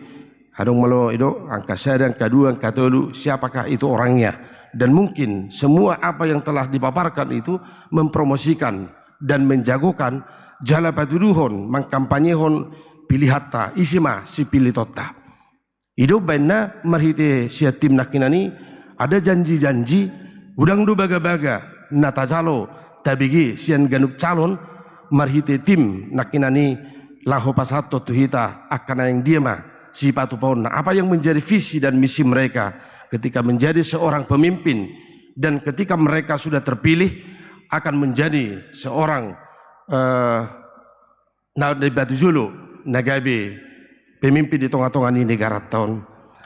adong malo i do angka sada, angka dua, angka tolu, siapakah itu orangnya. Dan mungkin semua apa yang telah dipaparkan itu mempromosikan dan menjagokan jala patuduhon, mangkampanyehon pilihanta, ise ma sipilitonta. I do umbahen na marhite sian tim nangkinan i, ada janji-janji, godang do baga-baga na tajalo tabege sian ganup calon marhite tim nangkinan i, laho pasahathon tu hita angka naeng dia ma sipatupaonna, apa yang menjadi visi dan misi mereka ketika menjadi seorang pemimpin dan ketika mereka sudah terpilih akan menjadi seorang, eh, na di batu jolo na gabe pemimpin di tonga-tonga ni negaranta on.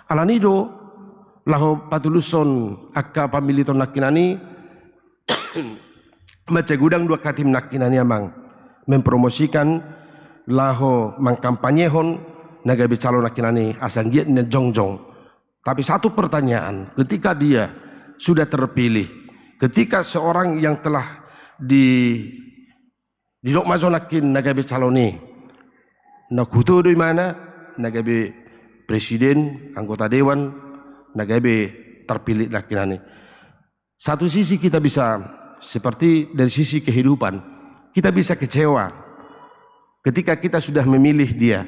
Alani do laho patulushon angka pamiliton nangkinan i, mansai godang do angka tim nangkinan i amang mempromosikan laho mangkampanyehon na gabe calon nangkinan i asa anggiat nian jongjong. Tapi satu pertanyaan, ketika dia sudah terpilih, ketika seorang yang telah di didok ma jo nangkin na gabe calon i, na huto do imana na gabe presiden, anggota dewan, na gabe terpilih nangkinan i. Satu sisi kita bisa seperti dari sisi kehidupan, kita bisa kecewa ketika kita sudah memilih dia.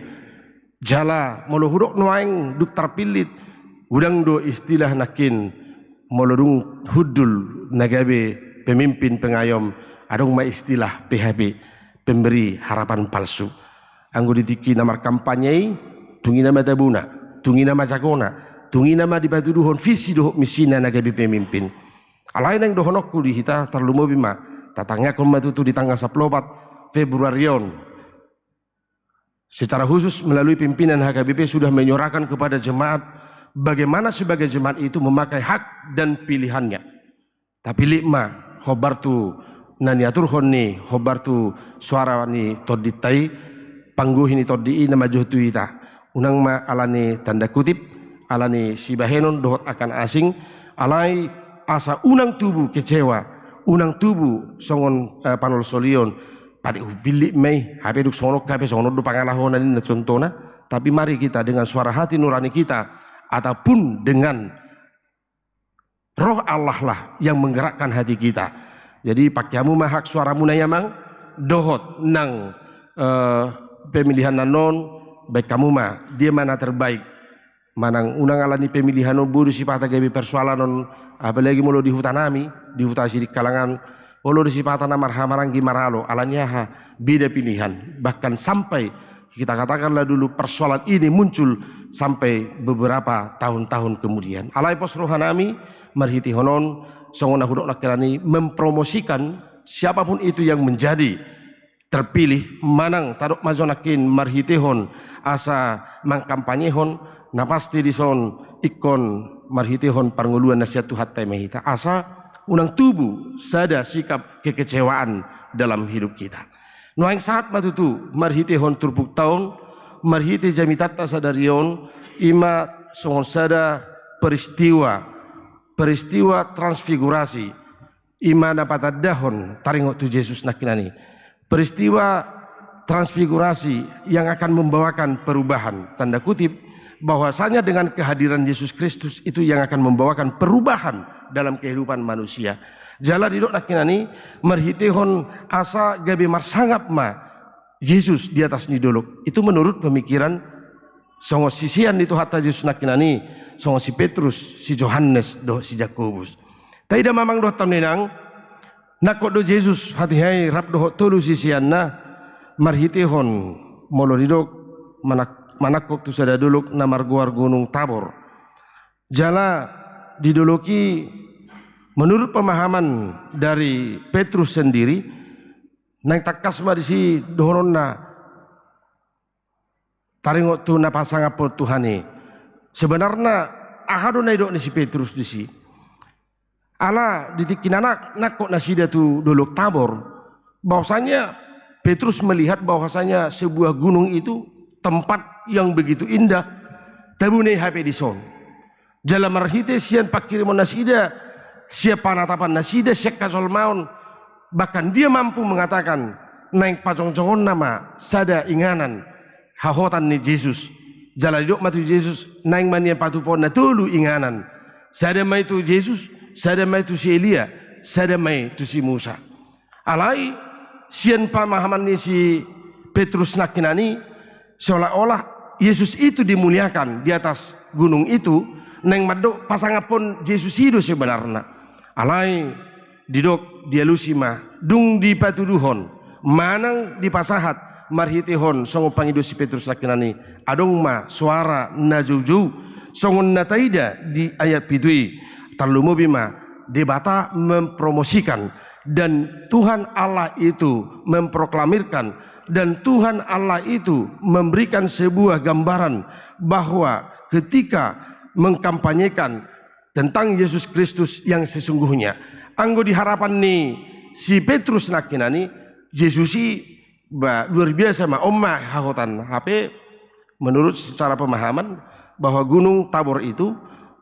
Jala molo hudok nuaeng dung tarpillit, godang do istilah nangkin molo dung hundul na gabe pemimpin pengayom, adong ma istilah P H P, pemberi harapan palsu. Anggo di tingki na markampanye i, tung i nama tabona, tung i nama jagona, tung i nama dipatuduhon visi dohot misina na gabe pemimpin. Alai naeng dohononku di hita, tarlumobi ma, tatangiangkon ma tutu di tanggal sampulu opat Februari on. Secara khusus melalui pimpinan H K B P sudah menyuarakan kepada jemaat bagaimana sebagai jemaat itu memakai hak dan pilihannya. Tapillit ma hombar tu na niaturhon ni, hombar tu suara ni tondinta i, panggohi ni tondi i na manjou tu hita. Unang ma ala ni tanda kutip, ala ni sibahenon dohot angka na asing, alai asa unang tubu kecewa, unang tubu songon, eh, panolsolion, patik hupillit ma i, hape dung songon on, hape songon on do pangalahona ninna contohna. Tapi mari kita dengan suara hati nurani kita, ataupun dengan Roh Allah lah yang menggerakkan hati kita. Jadi pake hamu ma hak suaramuna i amang, dohot nang eh, pemilihan na on, baen hamu ma dia ma na terbaik. Manang unang alani pemilihan on boi do sipata gabe persoalan on, apalagi molo di huta nami, di huta Sidikalang an, olo do sipata na marhahamaranggi maralo, alani aha, beda pilihan. Bahkan sampai, kita katakanlah dulu, persoalan ini muncul sampai beberapa tahun-tahun kemudian. Alai pos roha nami, marhitehon on, songon na hudok nangkinan i, mempromosikan siapapun itu yang menjadi terpilih, manang tadok ma jo nangkin marhitehon asa mangkampanyehon, na pasti dison ingkon marhitehon parngoluan na sian Tuhanta i ma hita, asa unang tubu sada sikap kekecewaan dalam hidup kita. Nuaeng sahat ma tutu marhitehon turpukta on, marhite jamitanta sadari on, i ma songon sada peristiwa, peristiwa transfigurasi, i ma na patandahon taringot tu Jesus nangkinan i. Peristiwa transfigurasi yang akan membawakan perubahan, tanda kutip, bahwasanya dengan kehadiran Yesus Kristus itu yang akan membawakan perubahan dalam kehidupan manusia. Jala didok nangkinan i, marhitehon asa gabe marsangap ma Jesus di atas ni dolok. Itu menurut pemikiran songon sisean ni Tuhanta Jesus nangkinan i, songon si Petrus, si Johannes, dohot si Jakobus. Taida ma amang dohot hamu inang, nangkok do Jesus hatiha i rap dohot tolu siseanna, marhitehon molo didok manak-, manangkok tu sada dolok na margoar Gunung Tabor. Jala di dolok i, menurut pemahaman dari Petrus sendiri, naeng tangkas ma disi dohononna taringot tu na pasangaphon Tuhan i. Sebenarna aha do na didok ni si Petrus disi? Ala di tingki na nangkok nasida tu dolok Tabor, bahwasanya Petrus melihat bahwasanya sebuah gunung itu tempat yang begitu indah, tabo na i hape dison. Jala marhite sian panghirimon nasida, sian panatapan nasida, sian hajolmaon, bahkan dia mampu mengatakan, naeng pajongjongonna ma sada inganan hahotan ni Jesus. Jala didok ma tu Jesus, naeng ma nian patupaon na tolu inganan. Sada ma i tu Jesus, sada ma i tu si Elia, sada ma i tu si Musa. Alai sian pemahaman ni si Petrus nangkinan i, seolah-olah Yesus itu dimuliakan di atas gunung itu, naeng mandok pasangaphon Jesus i do sebenarna. Alai didok, dialusi ma, dung dipatuduhon manang dipasahat marhitehon songon pangido si Petrus nangkinan i, adong ma soara na joujou, songon na taida di ayat pitu i. Tarlumobi ma, Debata mempromosikan, dan Tuhan Allah itu memproklamirkan, dan Tuhan Allah itu memberikan sebuah gambaran bahwa ketika mengkampanyekan tentang Yesus Kristus yang sesungguhnya. Anggo di harapan ni si Petrus nangkinan i, Jesus i, ba, luar biasa ma, on ma hahotan. Hape menurut secara pemahaman bahwa Gunung Tabor itu,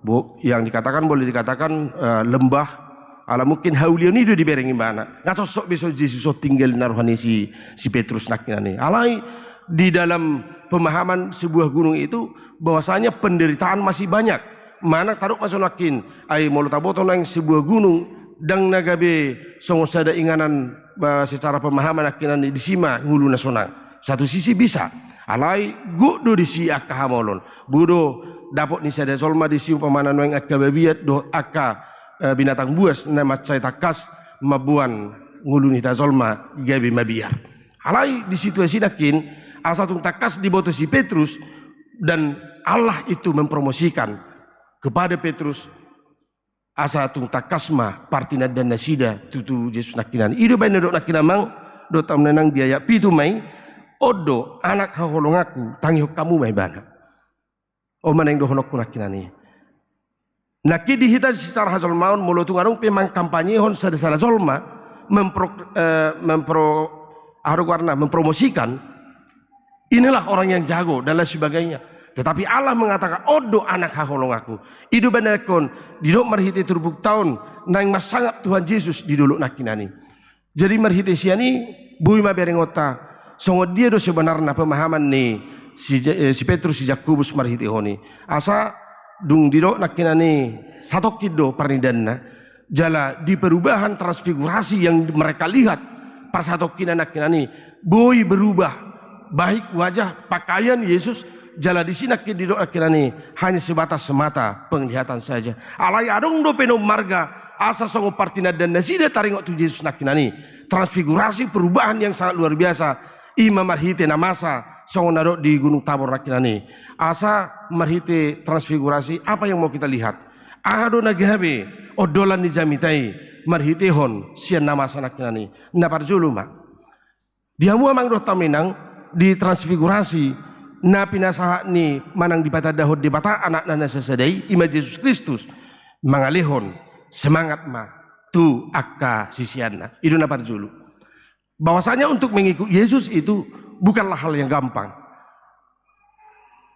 bo-, yang dikatakan, boleh dikatakan, eh, lembah, ala mungkin haulion i do dibereng ibana. Nga sossok be so Jesus on tinggal na roha ni si, si Petrus nangkinan i. Alai di dalam pemahaman sebuah gunung itu, bahwasanya penderitaan masih banyak. Manang tadok ma so nangkin, ai molo taboto nang sebuah gunung, ndang na gabe songon sada inganan, ba, secara pemahaman nangkinan i, disi ma ngoluna sonang. Satu sisi bisa, alai gok do disi angka hamolon. Boi do dapot ni sada jolma disi umpamana nuaeng angka babiat dohot angka, eh, binatang buas na mansai tangkas mamboan ngolu ni hita jolma gabe mabiar. Alai di situasi nangkin, asa tung tangkas diboto si Petrus, dan Allah itu mempromosikan kepada Petrus, asa tung tangkas ma partinandan nasida tu, tu Jesus nangkinan i. I do baen na didok nangkin amang dohot hamu inang di ayat pitu ma i, on do anak haholonganku, tangihon hamu ma ibana. On ma naeng dohononku nangkinan i. Nangkin di hita secara hajolmaon, molo tung adong pe mangkampanyehon sada-sada jolma, mempro-, eh, mempro-, aha do goarna, mempromosikan, inilah orang yang jago, dan lain sebagainya. Tetapi Allah mengatakan, on do anak haholonganku. I do baen na ingkon didok marhite turpukta on, naeng marsangap Tuhan Jesus di dolok nangkinan i. Jadi marhite sian i, boi ma berengonta songon dia do sebenarna pemahaman ni si Ja-, eh, si Petrus, si Jakobus marhitehon i. Asa dung didok nangkinan i, satongkin do parnindaanna. Jala di perubahan transfigurasi yang mereka lihat, parsatongkinan nangkinan i, boi berubah, baik wajah, pakaian Yesus, jala disi nangkin didok nangkinan i, hanya sebatas semata penglihatan saja. Alai adong dope na ummarga, asa songon partinandan nasida taringot tu Jesus nangkinan i. Transfigurasi, perubahan yang sangat luar biasa, i ma marhite na masa, songon na dok di Gunung Tabor nangkinan i. Asa marhite transfigurasi, apa yang mau kita lihat? Aha do na gabe ondolan ni jamita i marhitehon sian na masa nangkinan i? Na parjolo ma. Di hamu amang dohot hamu inang, di transfigurasi, na pinasahat ni manang dipatandahon Debata Anakna na sasada i, i ma Jesus Kristus, mangalehon semangat ma tu angka siseanna. I do na parjolo. Bahwasanya untuk mengikut Yesus itu bukanlah hal yang gampang.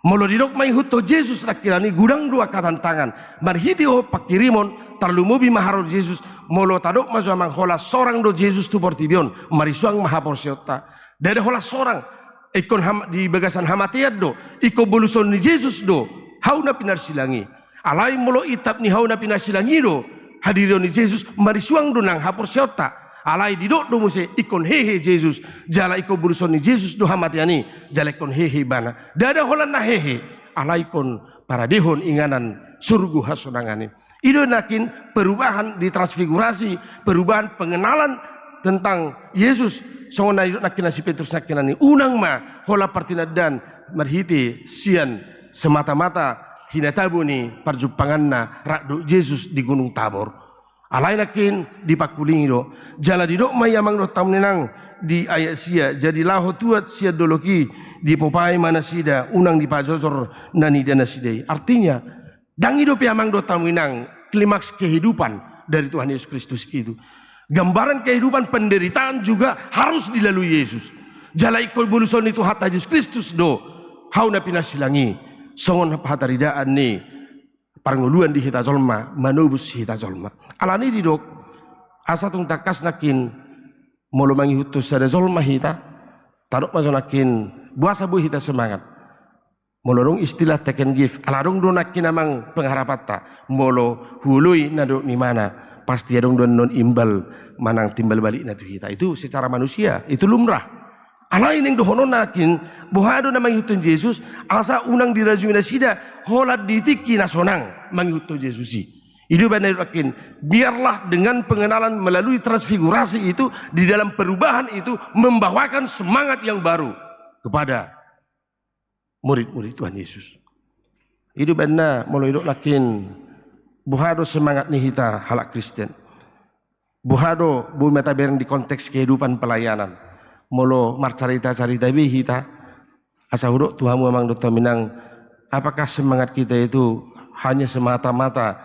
Molo didok mangihuthon Jesus nangkinan i, godang do angka tantangan. Marhitehon pangkirimon, tarlumobi ma haroro Jesus, molo tadok ma jo amang, holan sorang do Jesus tu portibi on, marisuang ma haporseaonta. Ndada holan sorang, ingkon ham-, di bagasan hamatean do, ingkon boluson ni Jesus do hau na pinarsilang i. Alai molo itap ni hau na pinarsilang i do hadirion ni Jesus, marisuang do nang haporseaonta. Alai didok do muse ingkon hehe Jesus, jala ingkon boluson ni Jesus do hamatean i, jala ingkon hehe ibana. Ndada holan na hehe, alai ingkon paradehon inganan surgo hasonangan i. I do nangkin perubahan di transfigurasi, perubahan pengenalan tentang Yesus, songon na didok nangkinan si Petrus nangkinan i, unang ma holan partinandan marhite sian semata-mata hinatabo ni parjumpanganna rap dohot Jesus di Gunung Tabor. Alai nangkin dipangkulingi do. Jala didok ma i amang dohot hamu inang di ayat sia, jadi laho tuat sian dolok i, dipopai ma nasida, unang dipajojor na nida nasida i. Artinya, ndang i dope amang dohot hamu inang klimaks kehidupan dari Tuhan Yesus Kristus itu. Gambaran kehidupan penderitaan juga harus dilalui Yesus. Jala ingkon boluson ni Tuhanta Jesus Kristus do hau na pinarsilang i. Songon pataridaan ni parngoluan di hita jolma, manobus hita jolma. Alani didok, asa tung tangkas nangkin molo mangihuthon sada jolma hita, tadok ma jo nangkin, boasa boi hita semangat. Molo adong istilah take and give, ala adong do nangkin amang pengharapanta, molo huoloi na didok ni ibana, pasti adong do annon imbal manang timbal balikna tu hita. Itu secara manusia, itu lumrah. Alai naeng dohononna nangkin, boha do na mangihuthon Jesus, asa unang dirajumi nasida holan di tingki na sonang mangihuthon Jesus i. I do umbahen na didok nangkin, biarlah dengan pengenalan melalui transfigurasi itu, di dalam perubahan itu, membawakan semangat yang baru kepada murid-murid Tuhan Yesus. I do umbahen na molo didok nangkin, boha do semangat ni hita halak Kristen. Boha do, boi ma tabereng di konteks kehidupan pelayanan. Molo marcarita-carita be hita, asa hudok tu hamu amang dohot hamu inang, apakah semangat kita itu hanya semata-mata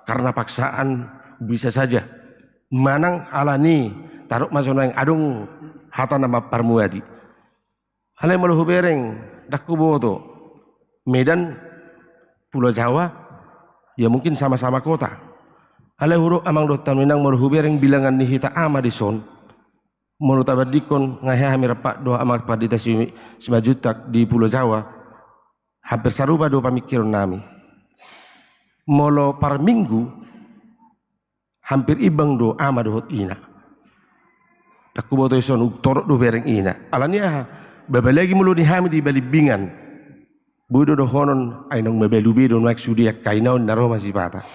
karena paksaan? Bisa saja. Manang alani, tadok ma jo nang adong hata na mamparmuati. Alai molo hubereng, ndang huboto. Medan, Pulo Jawa, ya mungkin sama-sama kota. Alai hudok amang dohot hamu inang, molo hubereng bilangan ni hita ama dison, molo tabandingkon nga hea hami rap dohot amang pandita Si-, Simanjuntak di Pulo Jawa, hampir sarupa do pamingkironnami. Molo parminggu, hampir imbang do ama dohot ina. Ndang huboto dison, ung torop do hubereng ina. Alani aha? Apalagi molo di hami di Balimbingan, boi do dohonon, ai naung mabalu be do nuaeng sude angka ina on, na ro ma sipata.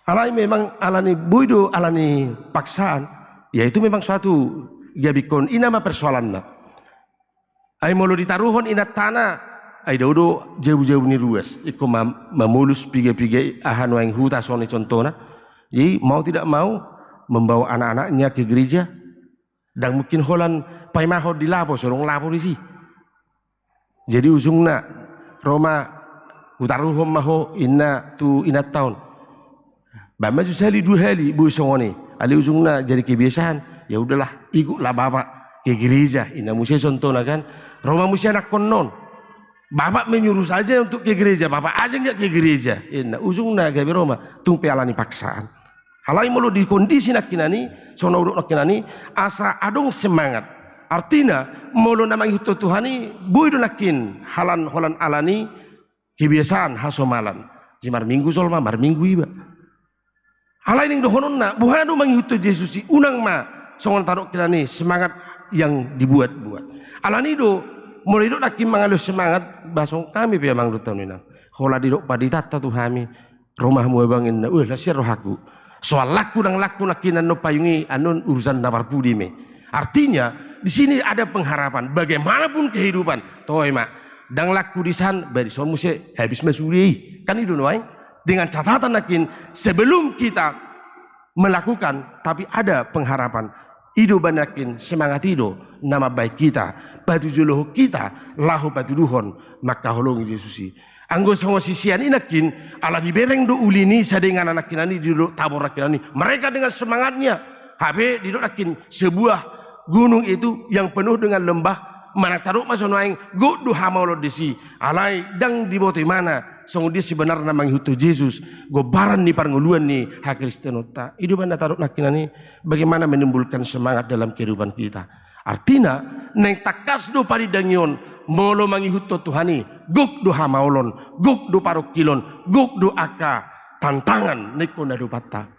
Alai memang alani, boi do alani paksaan, ya itu memang suatu, gabe ingkon ina ma persoalanna. Ai molo ditaruhon inantana, ai dao do jabu-jabu ni ruas, ingkon ma-, mamolus piga-piga i, aha nuaeng huta songon i contohna. Jadi mau tidak mau membawa anak-anaknya ke gereja, ndang mungkin holan paimahon di lapo, so adong lapo disi. Jadi ujungna, ro ma, hutaruhon ma ho inna tu inanta on. Baen ma jo sahali dua hali, boi songon i. Alai ujungna jadi kebiasaan. Ya udahlah, ikutlah Bapak ke gereja. Inna muse contohna kan. Ro ma muse anakkonna on. Bapak menyuruh saja untuk ke gereja. Bapak ajak dia ke gereja. Inna ujungna gabe ro ma. Tung pe alani paksaan. Alai molo di kondisi nangkinan i, songon na hudok nangkinan i, asa adong semangat. Artina, molo na mangihuthon Tuhan i, boi do nangkin, halan, holan alani, kebiasaan, hasomalan. Jadi marminggu jolma, marminggu iba. Alai naeng dohononna, boha do mangihuthon Jesus i? Unang ma songon tadok hinan i semangat yang dibuat-buat. Alani do, molo didok nangkin mangalehon semangat, ba songon hami pe amang dohot hamu inang. Holan didok panditanta tu hami, ro ma hamu abang inna, weh, las sian rohangku. Soal laku ndang laku nangkin annon payung i, annon urusan na parpudi ma i. Artinya, di sini ada pengharapan. Bagaimanapun kehidupan, toe ma. Ndang laku dison, ba dison muse, habis ma sude i. Kan i do nuaeng. Dengan catatan nangkin, sebelum kita melakukan, tapi ada pengharapan. I do umbahen nangkin semangat i do na mambahen hita, patujolohon hita laho patuduhon mangkaholongi Jesus i. Anggo songon sisean i nangkin, ala dibereng do uli ni sada inganan nangkinan i, didok tabor nangkinan i. Mereka dengan semangatnya, hape didok nangkin sebuah gunung itu yang penuh dengan lembah, manang tadok ma songon nuaeng, gok do hamaolon disi. Alai ndang diboto ibana songon dia sebenarna mangihuthon Jesus gombaran ni parngoluan ni hakristenonta. I do umbahen na tadok nangkinan i, bagaimana menimbulkan semangat dalam kehidupan kita. Artina, naeng tangkas do panindangion, molo mangihuthon Tuhan i, gok do hamaolon, gok do parungkilon, gok do angka tantangan na ingkon adopanta.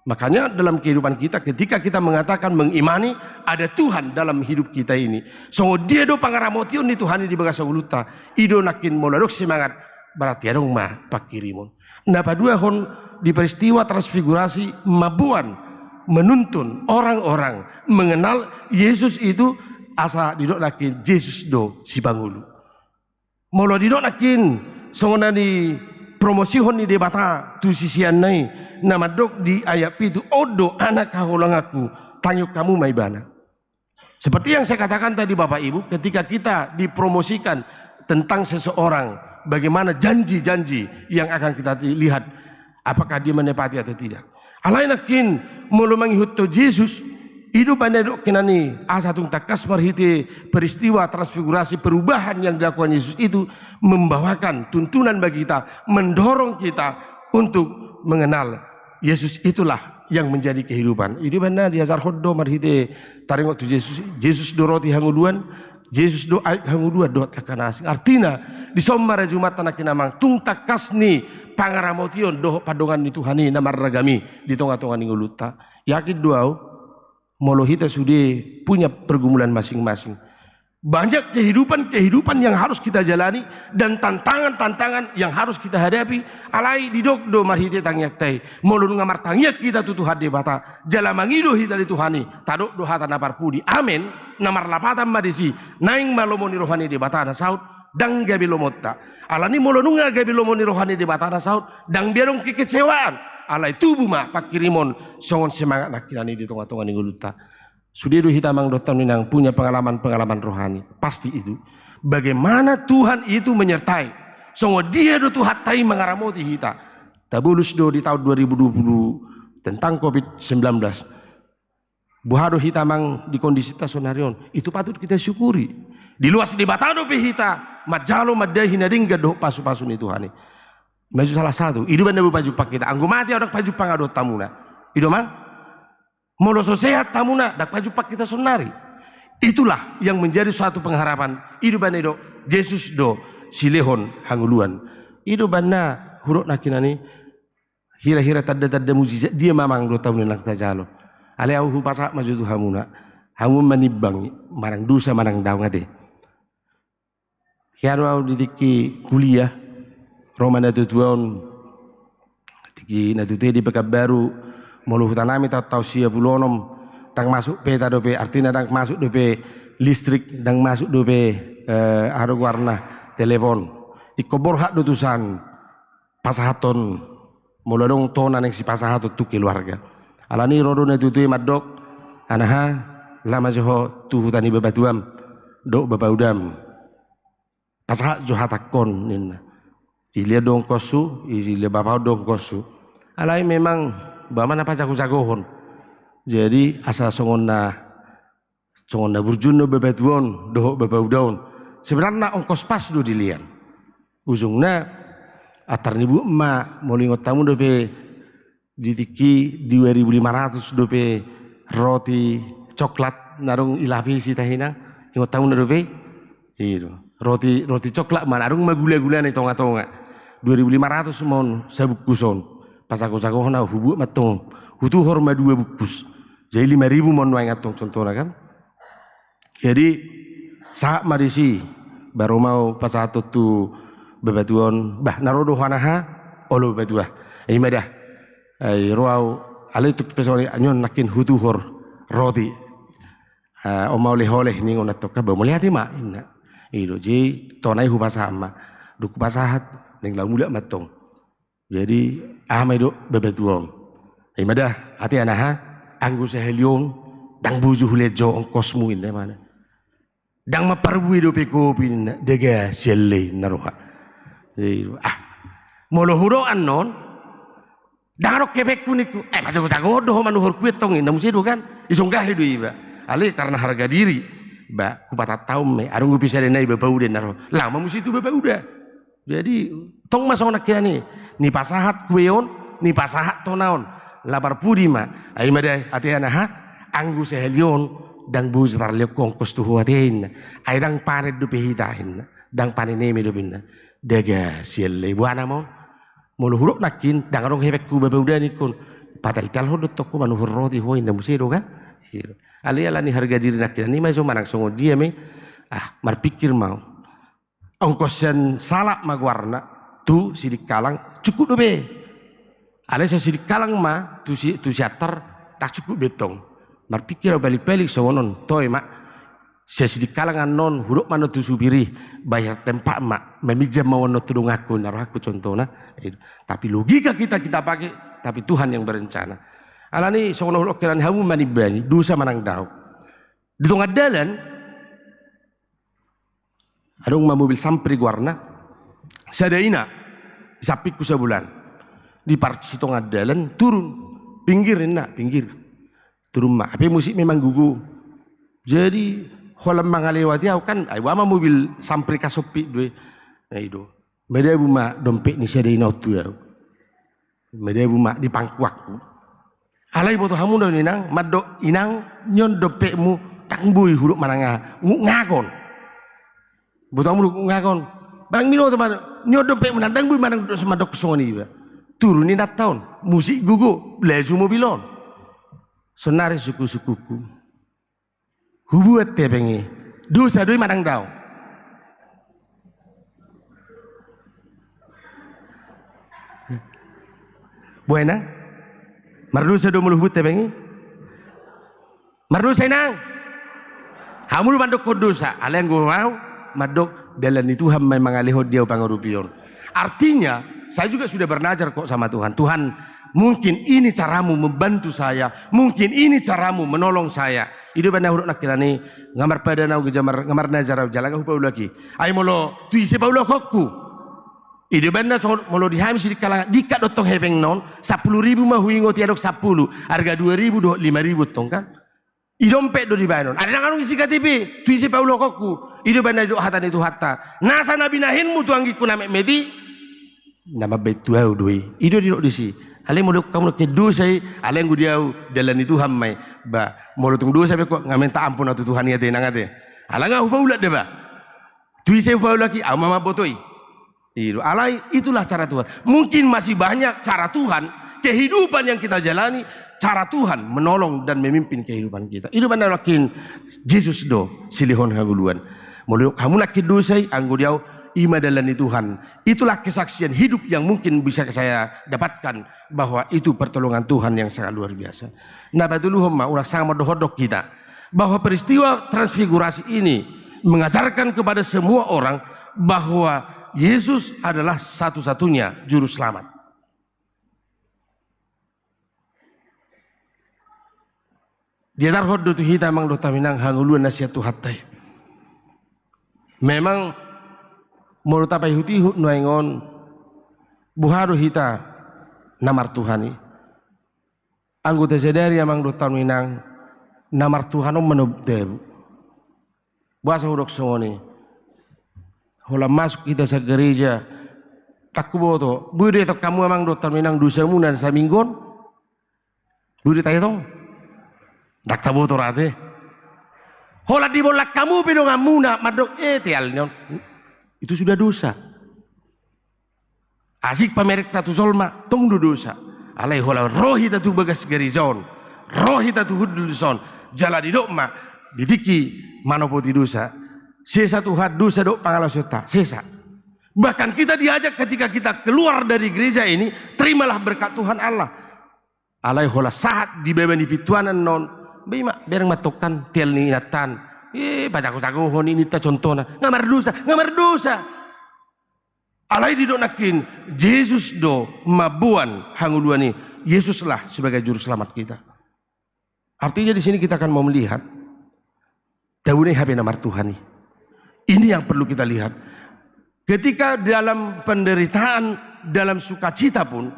Makanya dalam kehidupan kita, ketika kita mengatakan mengimani ada Tuhan dalam hidup kita ini, songon dia do pangaramotion ni Tuhan i di bagasan ngolunta, i do nangkin molo adong semangat, berarti adong ma pangkirimon. Na paduahon, di peristiwa transfigurasi mamboan, menuntun orang-orang mengenal Yesus itu, asa didok nangkin Jesus do sipangolu. Molo didok nangkin songon na nipromosihon ni Debata tu siseanna i, na mandok di ayat pitu, on do Anak haholonganku, tangihon hamu ma ibana. Seperti yang saya katakan tadi Bapak Ibu, ketika kita dipromosikan tentang seseorang, bagaimana janji-janji yang akan kita lihat, apakah dia menepati atau tidak. Alai nangkin, molo mangihuthon Jesus, i do umbahen na didok hinan i, asa tung tangkas marhite peristiwa transfigurasi, perubahan yang dilakukan Yesus itu membawakan tuntunan bagi kita, mendorong kita untuk mengenal Yesus itulah yang menjadi kehidupan. I do umbahen na diajarhon do marhite taringot tu Jesus, Jesus do roti hangoluan, Jesus do aek hangoluan dohot angka na asing. Artina, dison ma rajumanta nangkin amang, tung tangkas ni pangaramotion dohot pandongan ni Tuhan i na marragam i di tonga-tonga ni ngolunta. Yakin do ahu, molo hita sude punya pergumulan masing-masing. Banyak kehidupan-kehidupan yang harus kita jalani dan tantangan-tantangan yang harus kita hadapi, alai didok do marhite tangiangta i. Molo nunga martangiang hita tu Tuhan Debata, jala mangido hita di Tuhan i, tadok do hata na parpudi, amen, na marlapatan ma disi, naeng ma lomo ni roha ni Debata na saut, ndang gabe lomonta. Alani molo nunga gabe lomo ni roha ni Debata na saut, ndang be adong kekecewaan. Alai tubu ma pangkirimon songon semangat nangkinan i di tonga-tonga ni ngolunta. Sude do hita amang dohot hamu inang punya pengalaman-pengalaman rohani. Pasti itu. Bagaimana Tuhan itu menyertai. Songon dia do Tuhanta i mangaramoti hita. Tabolus do di tahun dua ribu dua puluh tentang covid sembilan belas. Boha do hita amang di kondisita sonari on. Itu patut kita syukuri. Diloas Debata dope hita manjalo mandahi na denggan dohot pasu-pasu ni Tuhan i. Maju salah satu. I do umbahen na boi pajumpang hita. Anggo mate ahu ndang pajumpang ahu dohot hamuna. I do amang? Molo so sehat hamuna, ndang pajumpang hita sonari. Itulah yang menjadi suatu pengharapan. I do umbahen na didok Jesus do silehon hangoluan. I do umbahen na hudok nangkinan i, hira-hira tanda-tanda mujizat dia ma amang dohot hamu inang tajalo. Alai ahu hupasahat ma jo tu hamuna. Hamu manimbang manang dosa manang daong ate. Hian do ahu di tingki kuliah, ro ma natuatua on, tingki natuatua i di Pekanbaru, molo hutanami taon-taon sia pulu onom, ndang masuk peta dope, artina ndang masuk dope listrik, ndang masuk dope, eh, aha do goarna, telepon. Ingkon borhat do tusan pasahathon, molo adong tona naeng sipasahaton tu keluarga. Alani ro do natuatua i mandok, anaha, laho ma jo ho tu huta ni bapatuam dohot bapaudam. Pasahat jo hatangkon ninna. Dilehon do ongkoshu, dilehon bapahon do ongkoshu. Alai memang ba ma na pajago-jagohon. Jadi asa songon na, songon na burju on do bapatua on dohot bapauda on. Sebenarna ongkos pas do dilehon. Ujungna, atar ni buat ma, molo ingot hamu dope di tingki dua ribu lima ratus dope roti coklat na dung dilapisi tahe inang, ingot hamu na dope? I do. Roti, roti coklat ma na dung magula-gula na di tonga-tonga. Dua ribu lima ratus ma on sabungkus on. Pasago-sagohon au, hubuat ma antong, hutuhor ma dua bungkus. Jadi lima ribu ma on nuaeng antong contohna kan. Jadi sahat ma disi, baru ma au pasahathon tu bapatua on, bah, na ro do ho anaha, olo bapatua. Ima da. Ai ro au, alai tu pesoni anyon nangkin hutuhor roti. Ah, on ma oleh-oleh ninna on antong kan, bah, mauliate ma inna. I do, jadi tona i hupasahat ma. Dung hupasahat, naeng laho mulak ma antong. Jadi aha ma didok bapatua on? Ima da, ate anaha, anggo sahali on ndang boi jo hulean jo ongkosmu inna, ima na. Ndang mamparbue dope kopi inna, dega sian lei inna roha. Jadi, ah, molo hudok annon, ndang adong hepengku ningku. Eh, pasago-sagohon do ho manuhorhu antong inna muse do kan. Isonggahi do iba. Alai karna harga diri, bah, hupatataon ma i, adong dope sada nai bapa uda inna roha. Laho ma muse tu bapa uda. Jadi tong ma songon nangkin i, nipasahat kue on, nipasahat tona on. Lapar pudi ma. Ai ima da ate anaha, anggo sahali on ndang boi tarlean ongkos tu ho ate inna. Ai ndang panen dope hita inna. Ndang panen eme dope inna. Dega sian lei, boha nama on. Molo hudok nangkin, ndang adong hepengku bapa uda ningkon. Pataltalhon do antong ho manuhor roti ho inna muse do kan. Alai ala ni harga diri nangkin i ma i so manang songon dia ma i. Ah, marpikir ma au. Ongkos sian salak ma goarna, tu Sidikalang, cukup dope. Alai sian Sidikalang ma tu si, tu Siantar, ndang cukup be antong. Marpikir au balik-balik songon on, toe ma. Sian Sidikalang annon, hudok ma annon tu supir i, bayar tempat ma, maminjam ma au annon tu donganku, inna rohangku contohna. Tapi logika kita, kita pakai, tapi Tuhan yang berencana. Ala ni songon na hudok hian, hamu manimbang i, dosa manang dao. Di tonga dalan, adong ma mobil sampri goarna, sada ina, di sampingku sabolaan. Di par-, sitonga dalan, turun. Pinggir, inna, pinggir. Turun ma, hape musik memang gogo. Jadi, holan mangalewati au kan, ai boha ma mobil sampri kasompi do i. Na i do. Madabu ma dompet ni sada ina on tu au. Madabu ma di pangkuanku. Alai boto hamu do inang, mandok inang, nion dompetmu, ndang boi hudok manang aha, nguk ngagon. Boto hamu do nguk ngagon. Barang minoto ma, nion dompetmu, ndang boi manang do mandok songon iba. Turun inanta on, musik gogo, laju mobil on. Sonari suku-sukuku. Hubuat hepeng i. Dosa do i manang dao? Boha inang? Mardosa do molo hubuat hepeng i? Mardosa inang? Hamu do mandokkon dosa. Alai anggo au mandok dalan ni Tuhan ma i mangalehon di au pangurupion. Artinya, saya juga sudah bernajar kok sama Tuhan. Tuhan, mungkin ini caramu membantu saya. Mungkin ini caramu menolong saya. I do umbahen na hudok nangkinan i, nga marpadan au, nga mar-, nga marnajar au, jala nga hupaulaki. Ai molo tu ise paulakhonku. I do umbahen na songon molo di hami Sidikalang, dingkat do tong hepeng non, sampulu ribu ma huingot i, adong sampulu, arga dua ribu dohot lima ribu tong kan. I dompet do dibahen on. Ai ndang adong isi K T P, tu ise paulakhonku. I do umbahen na didok hata ni Tuhanta. Nasa na binahenmu tu anggingku na metmet i, na mambahen tu au do i. I do didok disi. Alai molo didok hamu nangkin dosa i, alai anggo di au dalan ni Tuhan ma i. Ba, molo tung dosa be ho, nga minta ampun au tu Tuhan i ate inang ate. Ala nga hupaulak da ba. Tu ise hupaulak i, au ma mamboto i. I do, alai itulah cara Tuhan. Mungkin masih banyak cara Tuhan, kehidupan yang kita jalani, cara Tuhan menolong dan memimpin kehidupan kita. I do umbahen na nangkin Jesus do silehon hangoluan. Molo didok hamu nangkin dosa i, anggo di au, i ma dalan ni Tuhan. Itulah kesaksian hidup yang mungkin bisa saya dapatkan bahwa itu pertolongan Tuhan yang sangat luar biasa. Na patoluhon ma, unang sanga mandokhon-dokhon hita, bahwa peristiwa transfigurasi ini mengajarkan kepada semua orang bahwa Yesus adalah satu-satunya juru selamat. Diajarhon do tu hita amang dohot hamu inang hangoluan na sian Tuhanta i. Memang molo tapaihut-ihut nuaeng on, boha do hita na martuhan i. Anggo tasadari amang dohot hamu inang, na martuhan on ma na umtabu. Boasa hudok songon i? Holan masuk hita sian gareja, ndang huboto. Boi do dietong hamu amang dohot hamu inang dosamuna saminggu on? Boi do dietong? Ndang taboto rate. Holan dibolak hamu pe donganmuna, mandok, eh, teal ni on. Itu sudah dosa. Asing pamereng ta tu jolma, tong do dosa. Alai holan ro hita tu bagas gareja on, ro hita tu hundul dison, jala didok ma di tingki manopoti dosa, sesa Tuhan dosa dohot pangalaosionta, sesa. Bahkan kita diajak ketika kita keluar dari gereja ini, terimalah berkat Tuhan Allah. Alai holan sahat di baba ni pintuan on, be i ma, bereng ma tongkan, teal ni inanta an. Eh, pajago-jagohon i ninta contohna. Nga mardosa, nga mardosa. Alai didok nangkin, Jesus do mamboan hangoluan i. Yesuslah sebagai juru selamat kita. Artinya di sini kita akan mau melihat, tabona i hape na martuhan i. Ini yang perlu kita lihat. Ketika dalam penderitaan, dalam sukacita pun,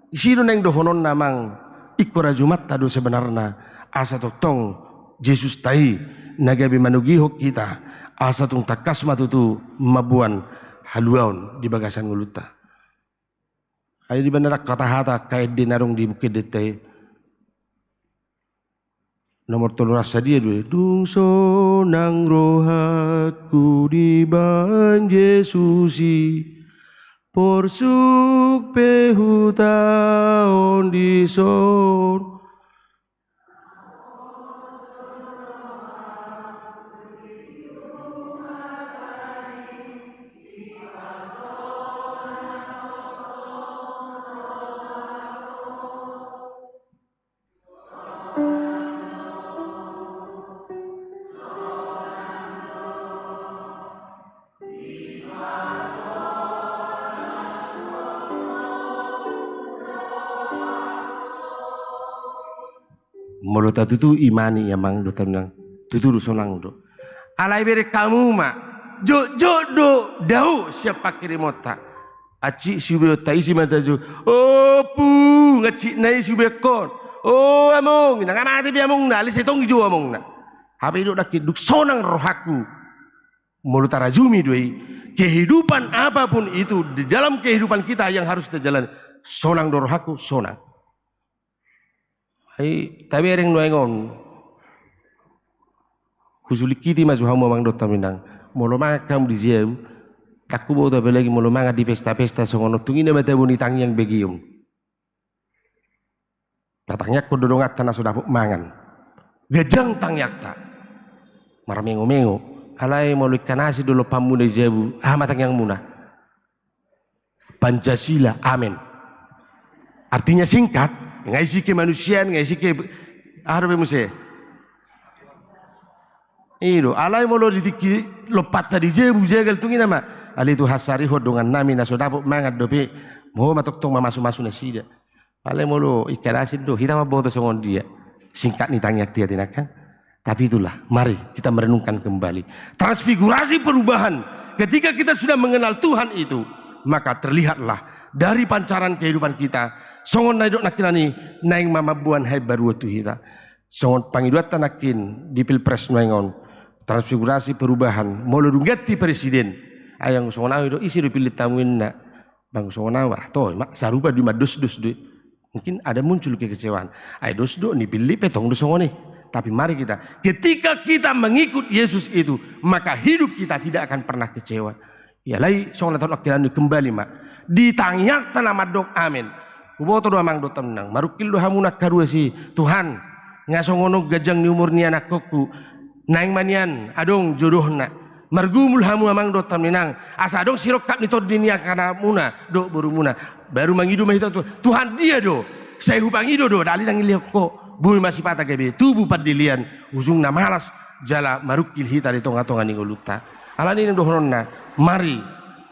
isi do naeng dohononna, amang, ingkon rajumanta do sebenarna, asa tongtong Jesusta i na gabe manogihon hita, asa tung tangkas ma tutu mamboan haluaon di bagasan ngolunta. Ai di banda angka hata-hata angka ende na adong di buku endenta i. Nomor tolu ratus sadia do i. Dung sonang rohangku dibahen Jesus i, porsuk pe hutaon dison. Molo tatutu imani, amang dohot hamu inang, tutu do sonang do. Alai bereng hamu ma, jotjot do dao sian panghirimonta. Hansit siubeonta, isi ma taju. O pung, hansit na i siubeon on. O among, inang, nga mate be amongna, alai sai tong dijou amongna. Hape didok nangkin, dung sonang rohangku. Molo tarajumi do i, kehidupan apapun itu di dalam kehidupan kita yang harus kita jalani, sonang do rohangku, sonang. Ai tabereng nuaeng on. Husulingkiti ma jo hamu, amang dohot hamu inang. Molo mangan hamu di jabu, ndang huboto apalagi molo mangan di pesta-pesta songon on, tung i na ma tabo ni tangiang begeon. Na tangiangkon do donganta na so dapot mangan. Ganjang tangiangta. Marmengo-mengo. Alai molo ingkon asi do lompanmuna di jabu, aha ma tangiangmuna? Pancasila, amen. Artinya singkat, nga isi kemanusiaan, nga isi ke, aha dope muse? I do, alai molo di tingki lompanta di jabu jagal, tung i na ma. Alai tu hasarihon dongannami na so dapot mangan dope, ho ma tongtong mamasu-masu nasida. Alai molo ingkon asi do, hita ma boto songon dia. Singkat ni tangiang, dia tinangkan. Tapi itulah, mari kita merenungkan kembali. Transfigurasi perubahan. Ketika kita sudah mengenal Tuhan itu, maka terlihatlah dari pancaran kehidupan kita. Songon na didok nangkin i, naeng ma mamboan haimbaruon tu hita. Songon pangidoanta nangkin di pilpres nuaeng on. Transfigurasi perubahan. Molo dung ganti presiden. Ai anggo songon au i do, ise do dipillit hamu inna? Bang songon au, ah, to, ma, sarupa do i, mandosdos do i. Mungkin ada muncul kekecewaan. Ai dos do, nipillit pe tong do songon i. Tapi mari kita, ketika kita mengikut Yesus itu, maka hidup kita tidak akan pernah kecewa. Ya, alai songon na tadok nangkin i, kembali ma. Di tangiangta na mandok amen. Huboto do, amang dohot hamu inang, marungkil do hamu nangkaruas i, Tuhan, nga songon on ganjang ni umur ni anakkonku. Naeng ma nian adong jodohna. Margumul hamu, amang dohot hamu inang, asa adong sirongkap ni tondi ni angka anakmuna dohot borumuna. Baru mangido ma hita tu Tuhan, dia do, sai hupangido do, alai ndang dilehon ho. Boi ma sipata gabe tubu pandelean, ujungna malas jala marungkil hita di tonga-tonga ni ngolunta. Alani i dohononna, mari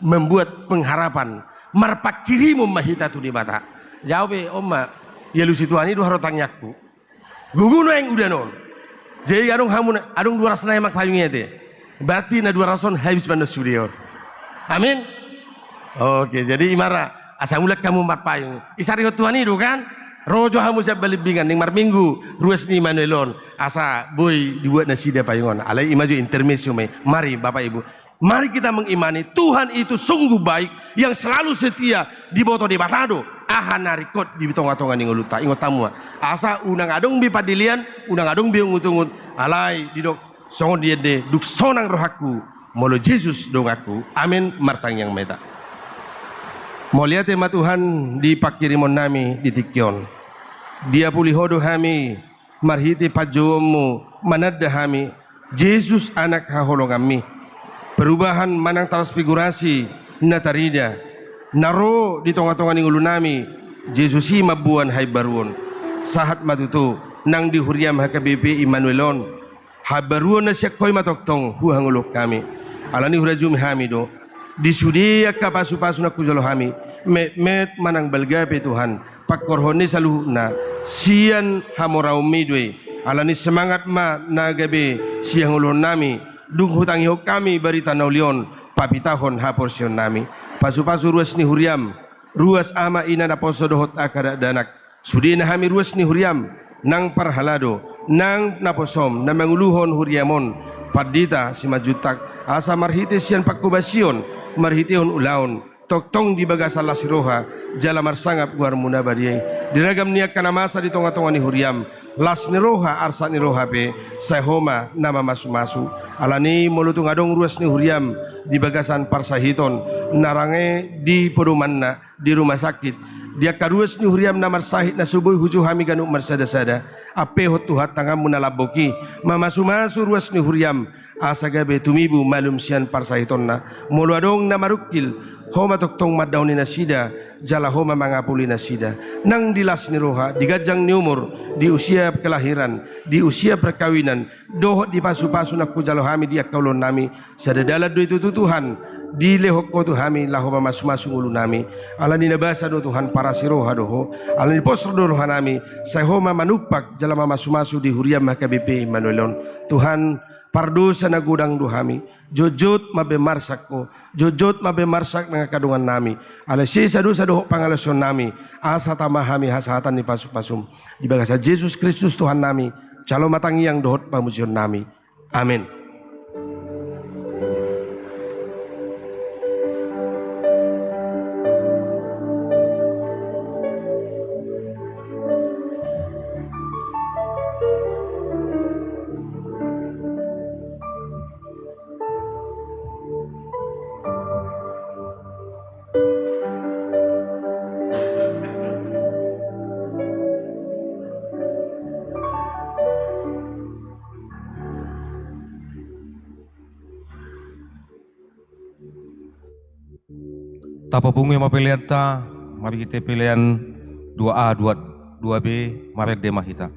membuat pengharapan, marpanghirimon ma hita tu Debata. Jaob pe on ma, dialusi Tuhan i do haroa tangiangku. Gogo nuaeng udan on. Jadi adong hamu na, adong dua ratus na emak payung i ate. Berarti na dua ratus on habis baen sude on. Amin. Oke, jadi i ma ra, asa mulak hamu marpayung. Disarihon Tuhan i do kan? Ro jo hamu sian Balimbingan, naeng marminggu ruas ni Immanuel on. Asa boi dibuat nasida payung on. Alai i ma jo intermezzo ma i. Mari Bapak Ibu. Mari kita mengimani Tuhan itu sungguh baik, yang selalu setia, diboto Debata do aha na ringkot di tonga-tonga ni ngolunta. Ingot hamu ma. Asa unang adong be pandelean, unang adong be ungut-ungut, alai didok songon diende, dung sonang rohangku, molo Jesus donganku. Amen, martangiang ma hita. Mauliate ma Tuhan di panghirimonnami di tingki on. Diapuli Ho do hami marhite panjouonMu mananda hami, Jesus anak haholonganMi. Perubahan manang transfigurasi na tarida, na ro di tonga-tonga ni ngolunami, Jesus i mamboan haimbaruon. Sahat ma tutu, nang di huriaM H K B P Immanuel on, haimbaruon na sian Ho i ma tongtong huhangoluhon hami. Alani i hurajumi hami do, di sude angka pasu-pasu na hujalo hami, metmet manang balga pe Tuhan, pangkorhon ni saluhutna, sian hamoraonMi do i. Alani i semangat ma na gabe sihangoluhonnami, dung hutangihon hami barita na uli on, papitahon haporseaonnami. Pasu-pasu ruas ni huriaM, ruas ama ina naposo dohot angka dakdanak. Sudena hami ruas ni huriaM, nang parhalado, nang naposoM, na manguluhon huriaM on, Pandita Simanjuntak, asa marhite sian panghobasion, marhitehon ulaon, tongtong di bagasan las ni roha, jala marsangap goarMu na badia i. Di ragam ni angka na masa di tonga-tonga ni huriaM, las ni roha, arsak ni roha pe, sai Ho ma na mamasu-masu. Alani i molo tung adong ruas ni huriaM, di bagasan parsahiton, na rangge di podomanna, di rumah sakit, di angka ruas ni huriaM na marsahit na so boi hujou hami ganup marsada-sada. Ampehon Tuhan tanganMu na lambok i, mamasu-masu ruas ni huriaM, asa gabe tumibu malum sian parsahitonna. Molo adong na marungkil, Ho ma tongtong mandaoni nasida, jala Ho ma mangapuli nasida. Nang di las ni roha, di ganjang ni umur, di usia kelahiran, di usia perkawinan, dohot di pasu-pasu na hujalo hami di angka ulaonnami, sada dalan do i tutu Tuhan, dilehon Ho tu hami laho mamasu-masu ngolunami. Alani na basa do Tuhan parasi roha do Ho, alani pos do rohanami, sai Ho ma manumpak jala mamasu-masu di huriaM H K B P Immanuel on. Tuhan, pardosa na godang do hami, jotjot mambahen marsak Ho, jotjot mambahen marsak nang angka dongannami. Alai sesa dosa dohot pangalaosionnami, asa tama hami hasahatan ni pasu-pasuM. Di bagasan Jesus Kristus Tuhannami, jalo ma tangiang dohot pamujionnami. Amen. Tapapungu ma peleanta, marhite pelean dua A, dua, dua B, marende ma hita.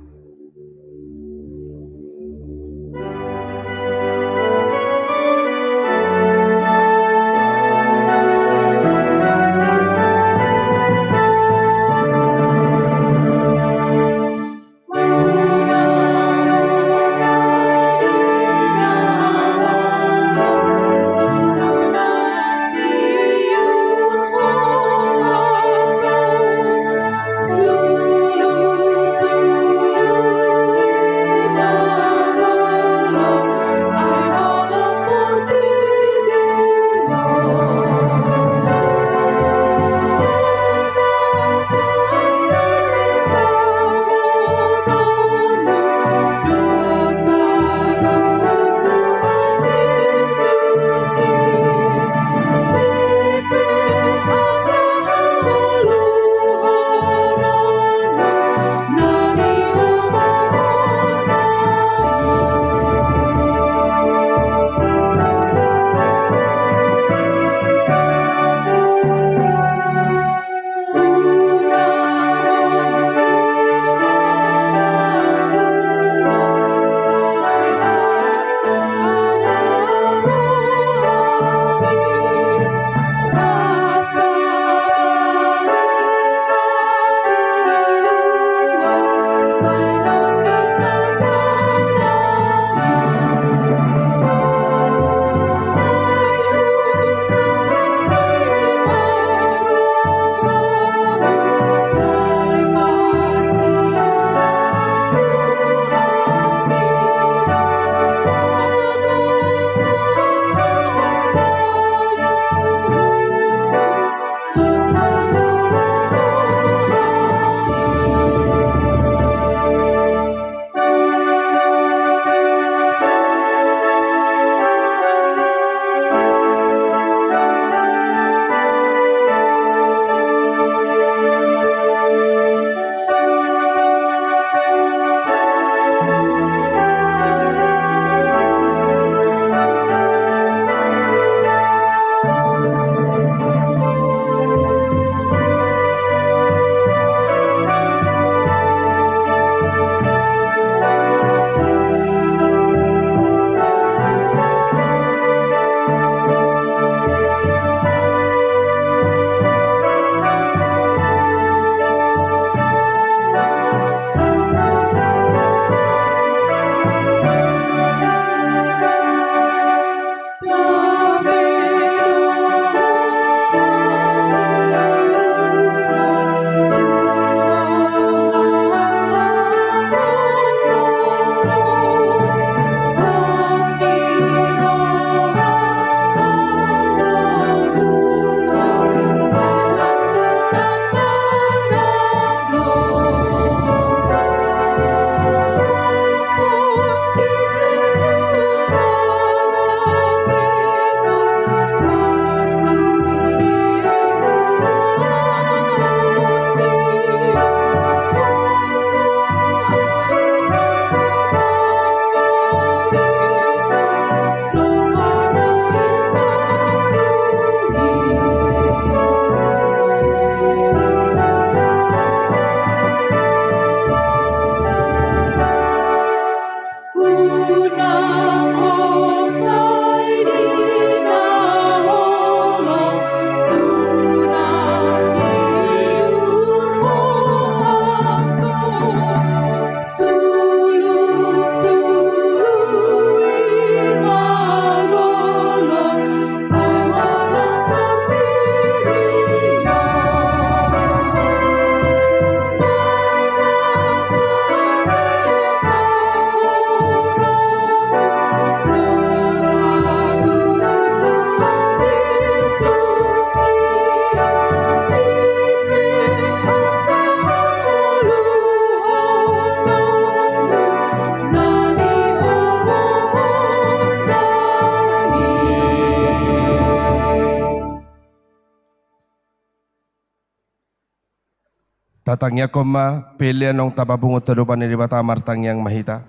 Tatangiangkon ma, pelean naung tapapungu tu adopan ni Debata, martangiang ma hita.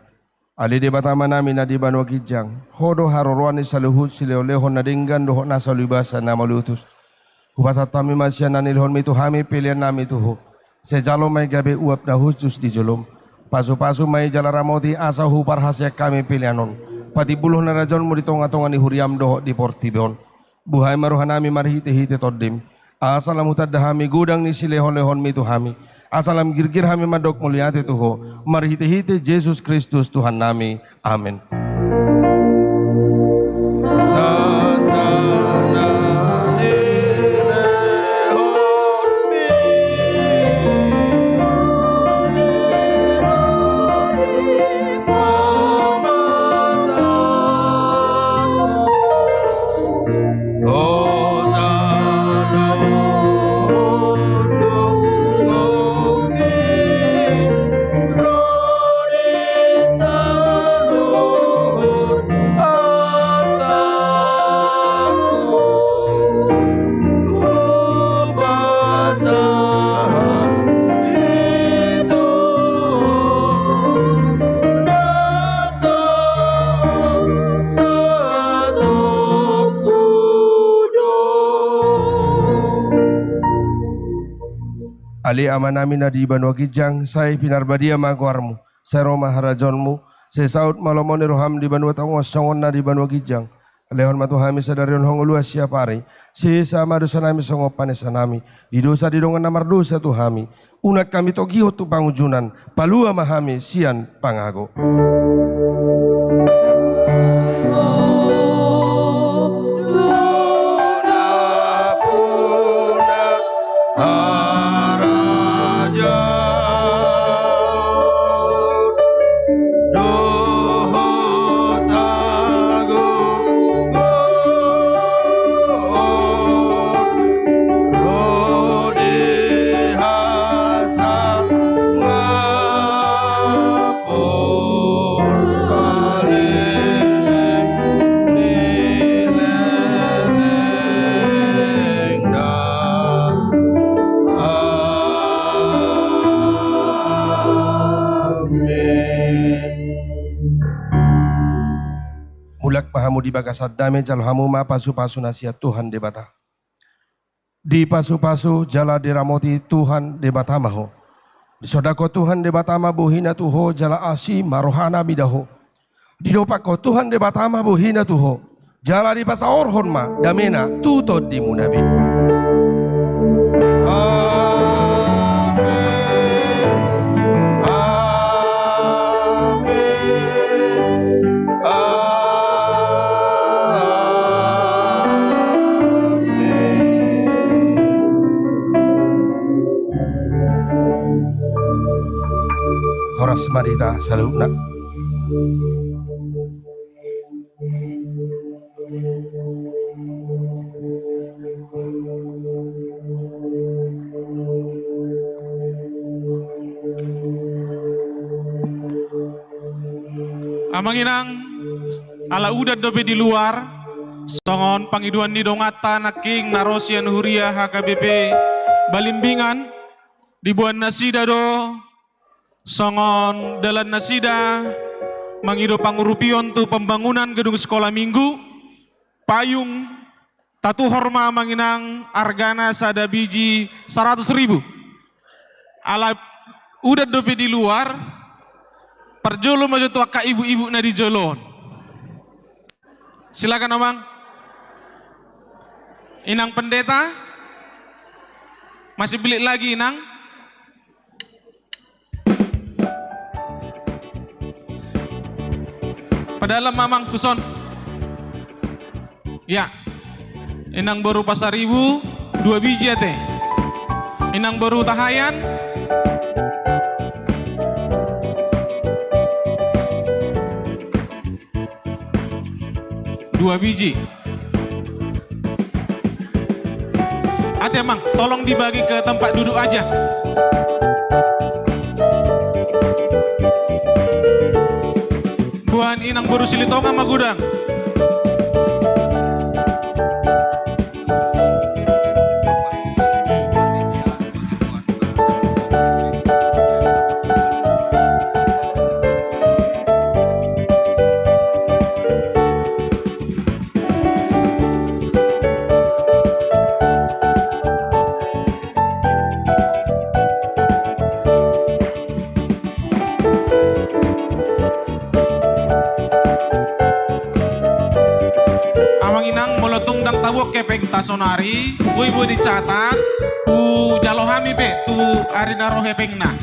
Ale Debata Amanami na di banua ginjang, Ho do haroroan ni saluhut silehonlehon na denggan dohot nasa ulibasa na mauliutus. Hupasahat hami ma sian na nilehonMi tu hami peleannami tu Ho. Sai jalo ma i gabe uap na hushus di joloM. Pasupasu ma i jala ramoti asa huparhaseang hami pelean on. Patimbulhon harajaonMu di tongatonga ni huriaM dohot di portibi on. Buhai ma rohanami marhitehite TondiM, asa lam hutanda hami godang ni silehonlehonMi tu hami, asa lam girgir hami mandok mauliate tu Ho, marhitehite Jesus Kristus Tuhannami. Amen. Ale Amanami na di banua ginjang, sai pinarbadia ma goarMu, sai ro ma harajaonMu, sai saut ma lomo ni rohaM di banua tonga on songon na di banua ginjang. Lehon ma tu hami sadari on hangoluan siapari. Sesa ma dosanami songon panesanami di dosa ni dongan na mardosa tu hami. Unang hami togihon tu pangunjunan, palua ma hami sian pangago. Mulak ma hamu di bagasan dame, jalo hamu ma pasupasu na sian Tuhan Debata. Dipasupasu jala diramoti Tuhan Debata ma ho. Disondangkon Tuhan Debata ma bohiNa tu ho jala asi ma rohaNa mida ho. Didompakkon Tuhan Debata ma bohiNa tu ho jala dipasaorhon ma dameNa tu tondimuna be. Amen. Amen. Horas ma di hita saluhutna. Amang inang, ala udan dope di luar, songon pangidoan ni donganta nangkin na ro sian huria H K B P Balimbingan, diboan nasida do songon dalan nasida mangido pangurupion tu pembangunan gedung sekolah minggu, payung, tatuhor ma amang inang argana sada biji saratus ribu. Ala udan dope di luar, parjolo ma jo tu angka ibu-ibu na di jolo on. Silakan, Amang. Inang Pendeta. Masih belik lagi, Inang. Padahal, Amang, tuson. Ya. Inang boru Pasaribu, dua biji ate. Inang boru Tahayan, dua biji. Ate, Amang, tolong dibagi ke tempat duduk aja. Buat Inang boru Silitonga Magudang. Amang Inang, molo tung ndang tabuat hepengta sonari, boi, boi dicatat, hujalo hami pe tu ari na ro hepengna.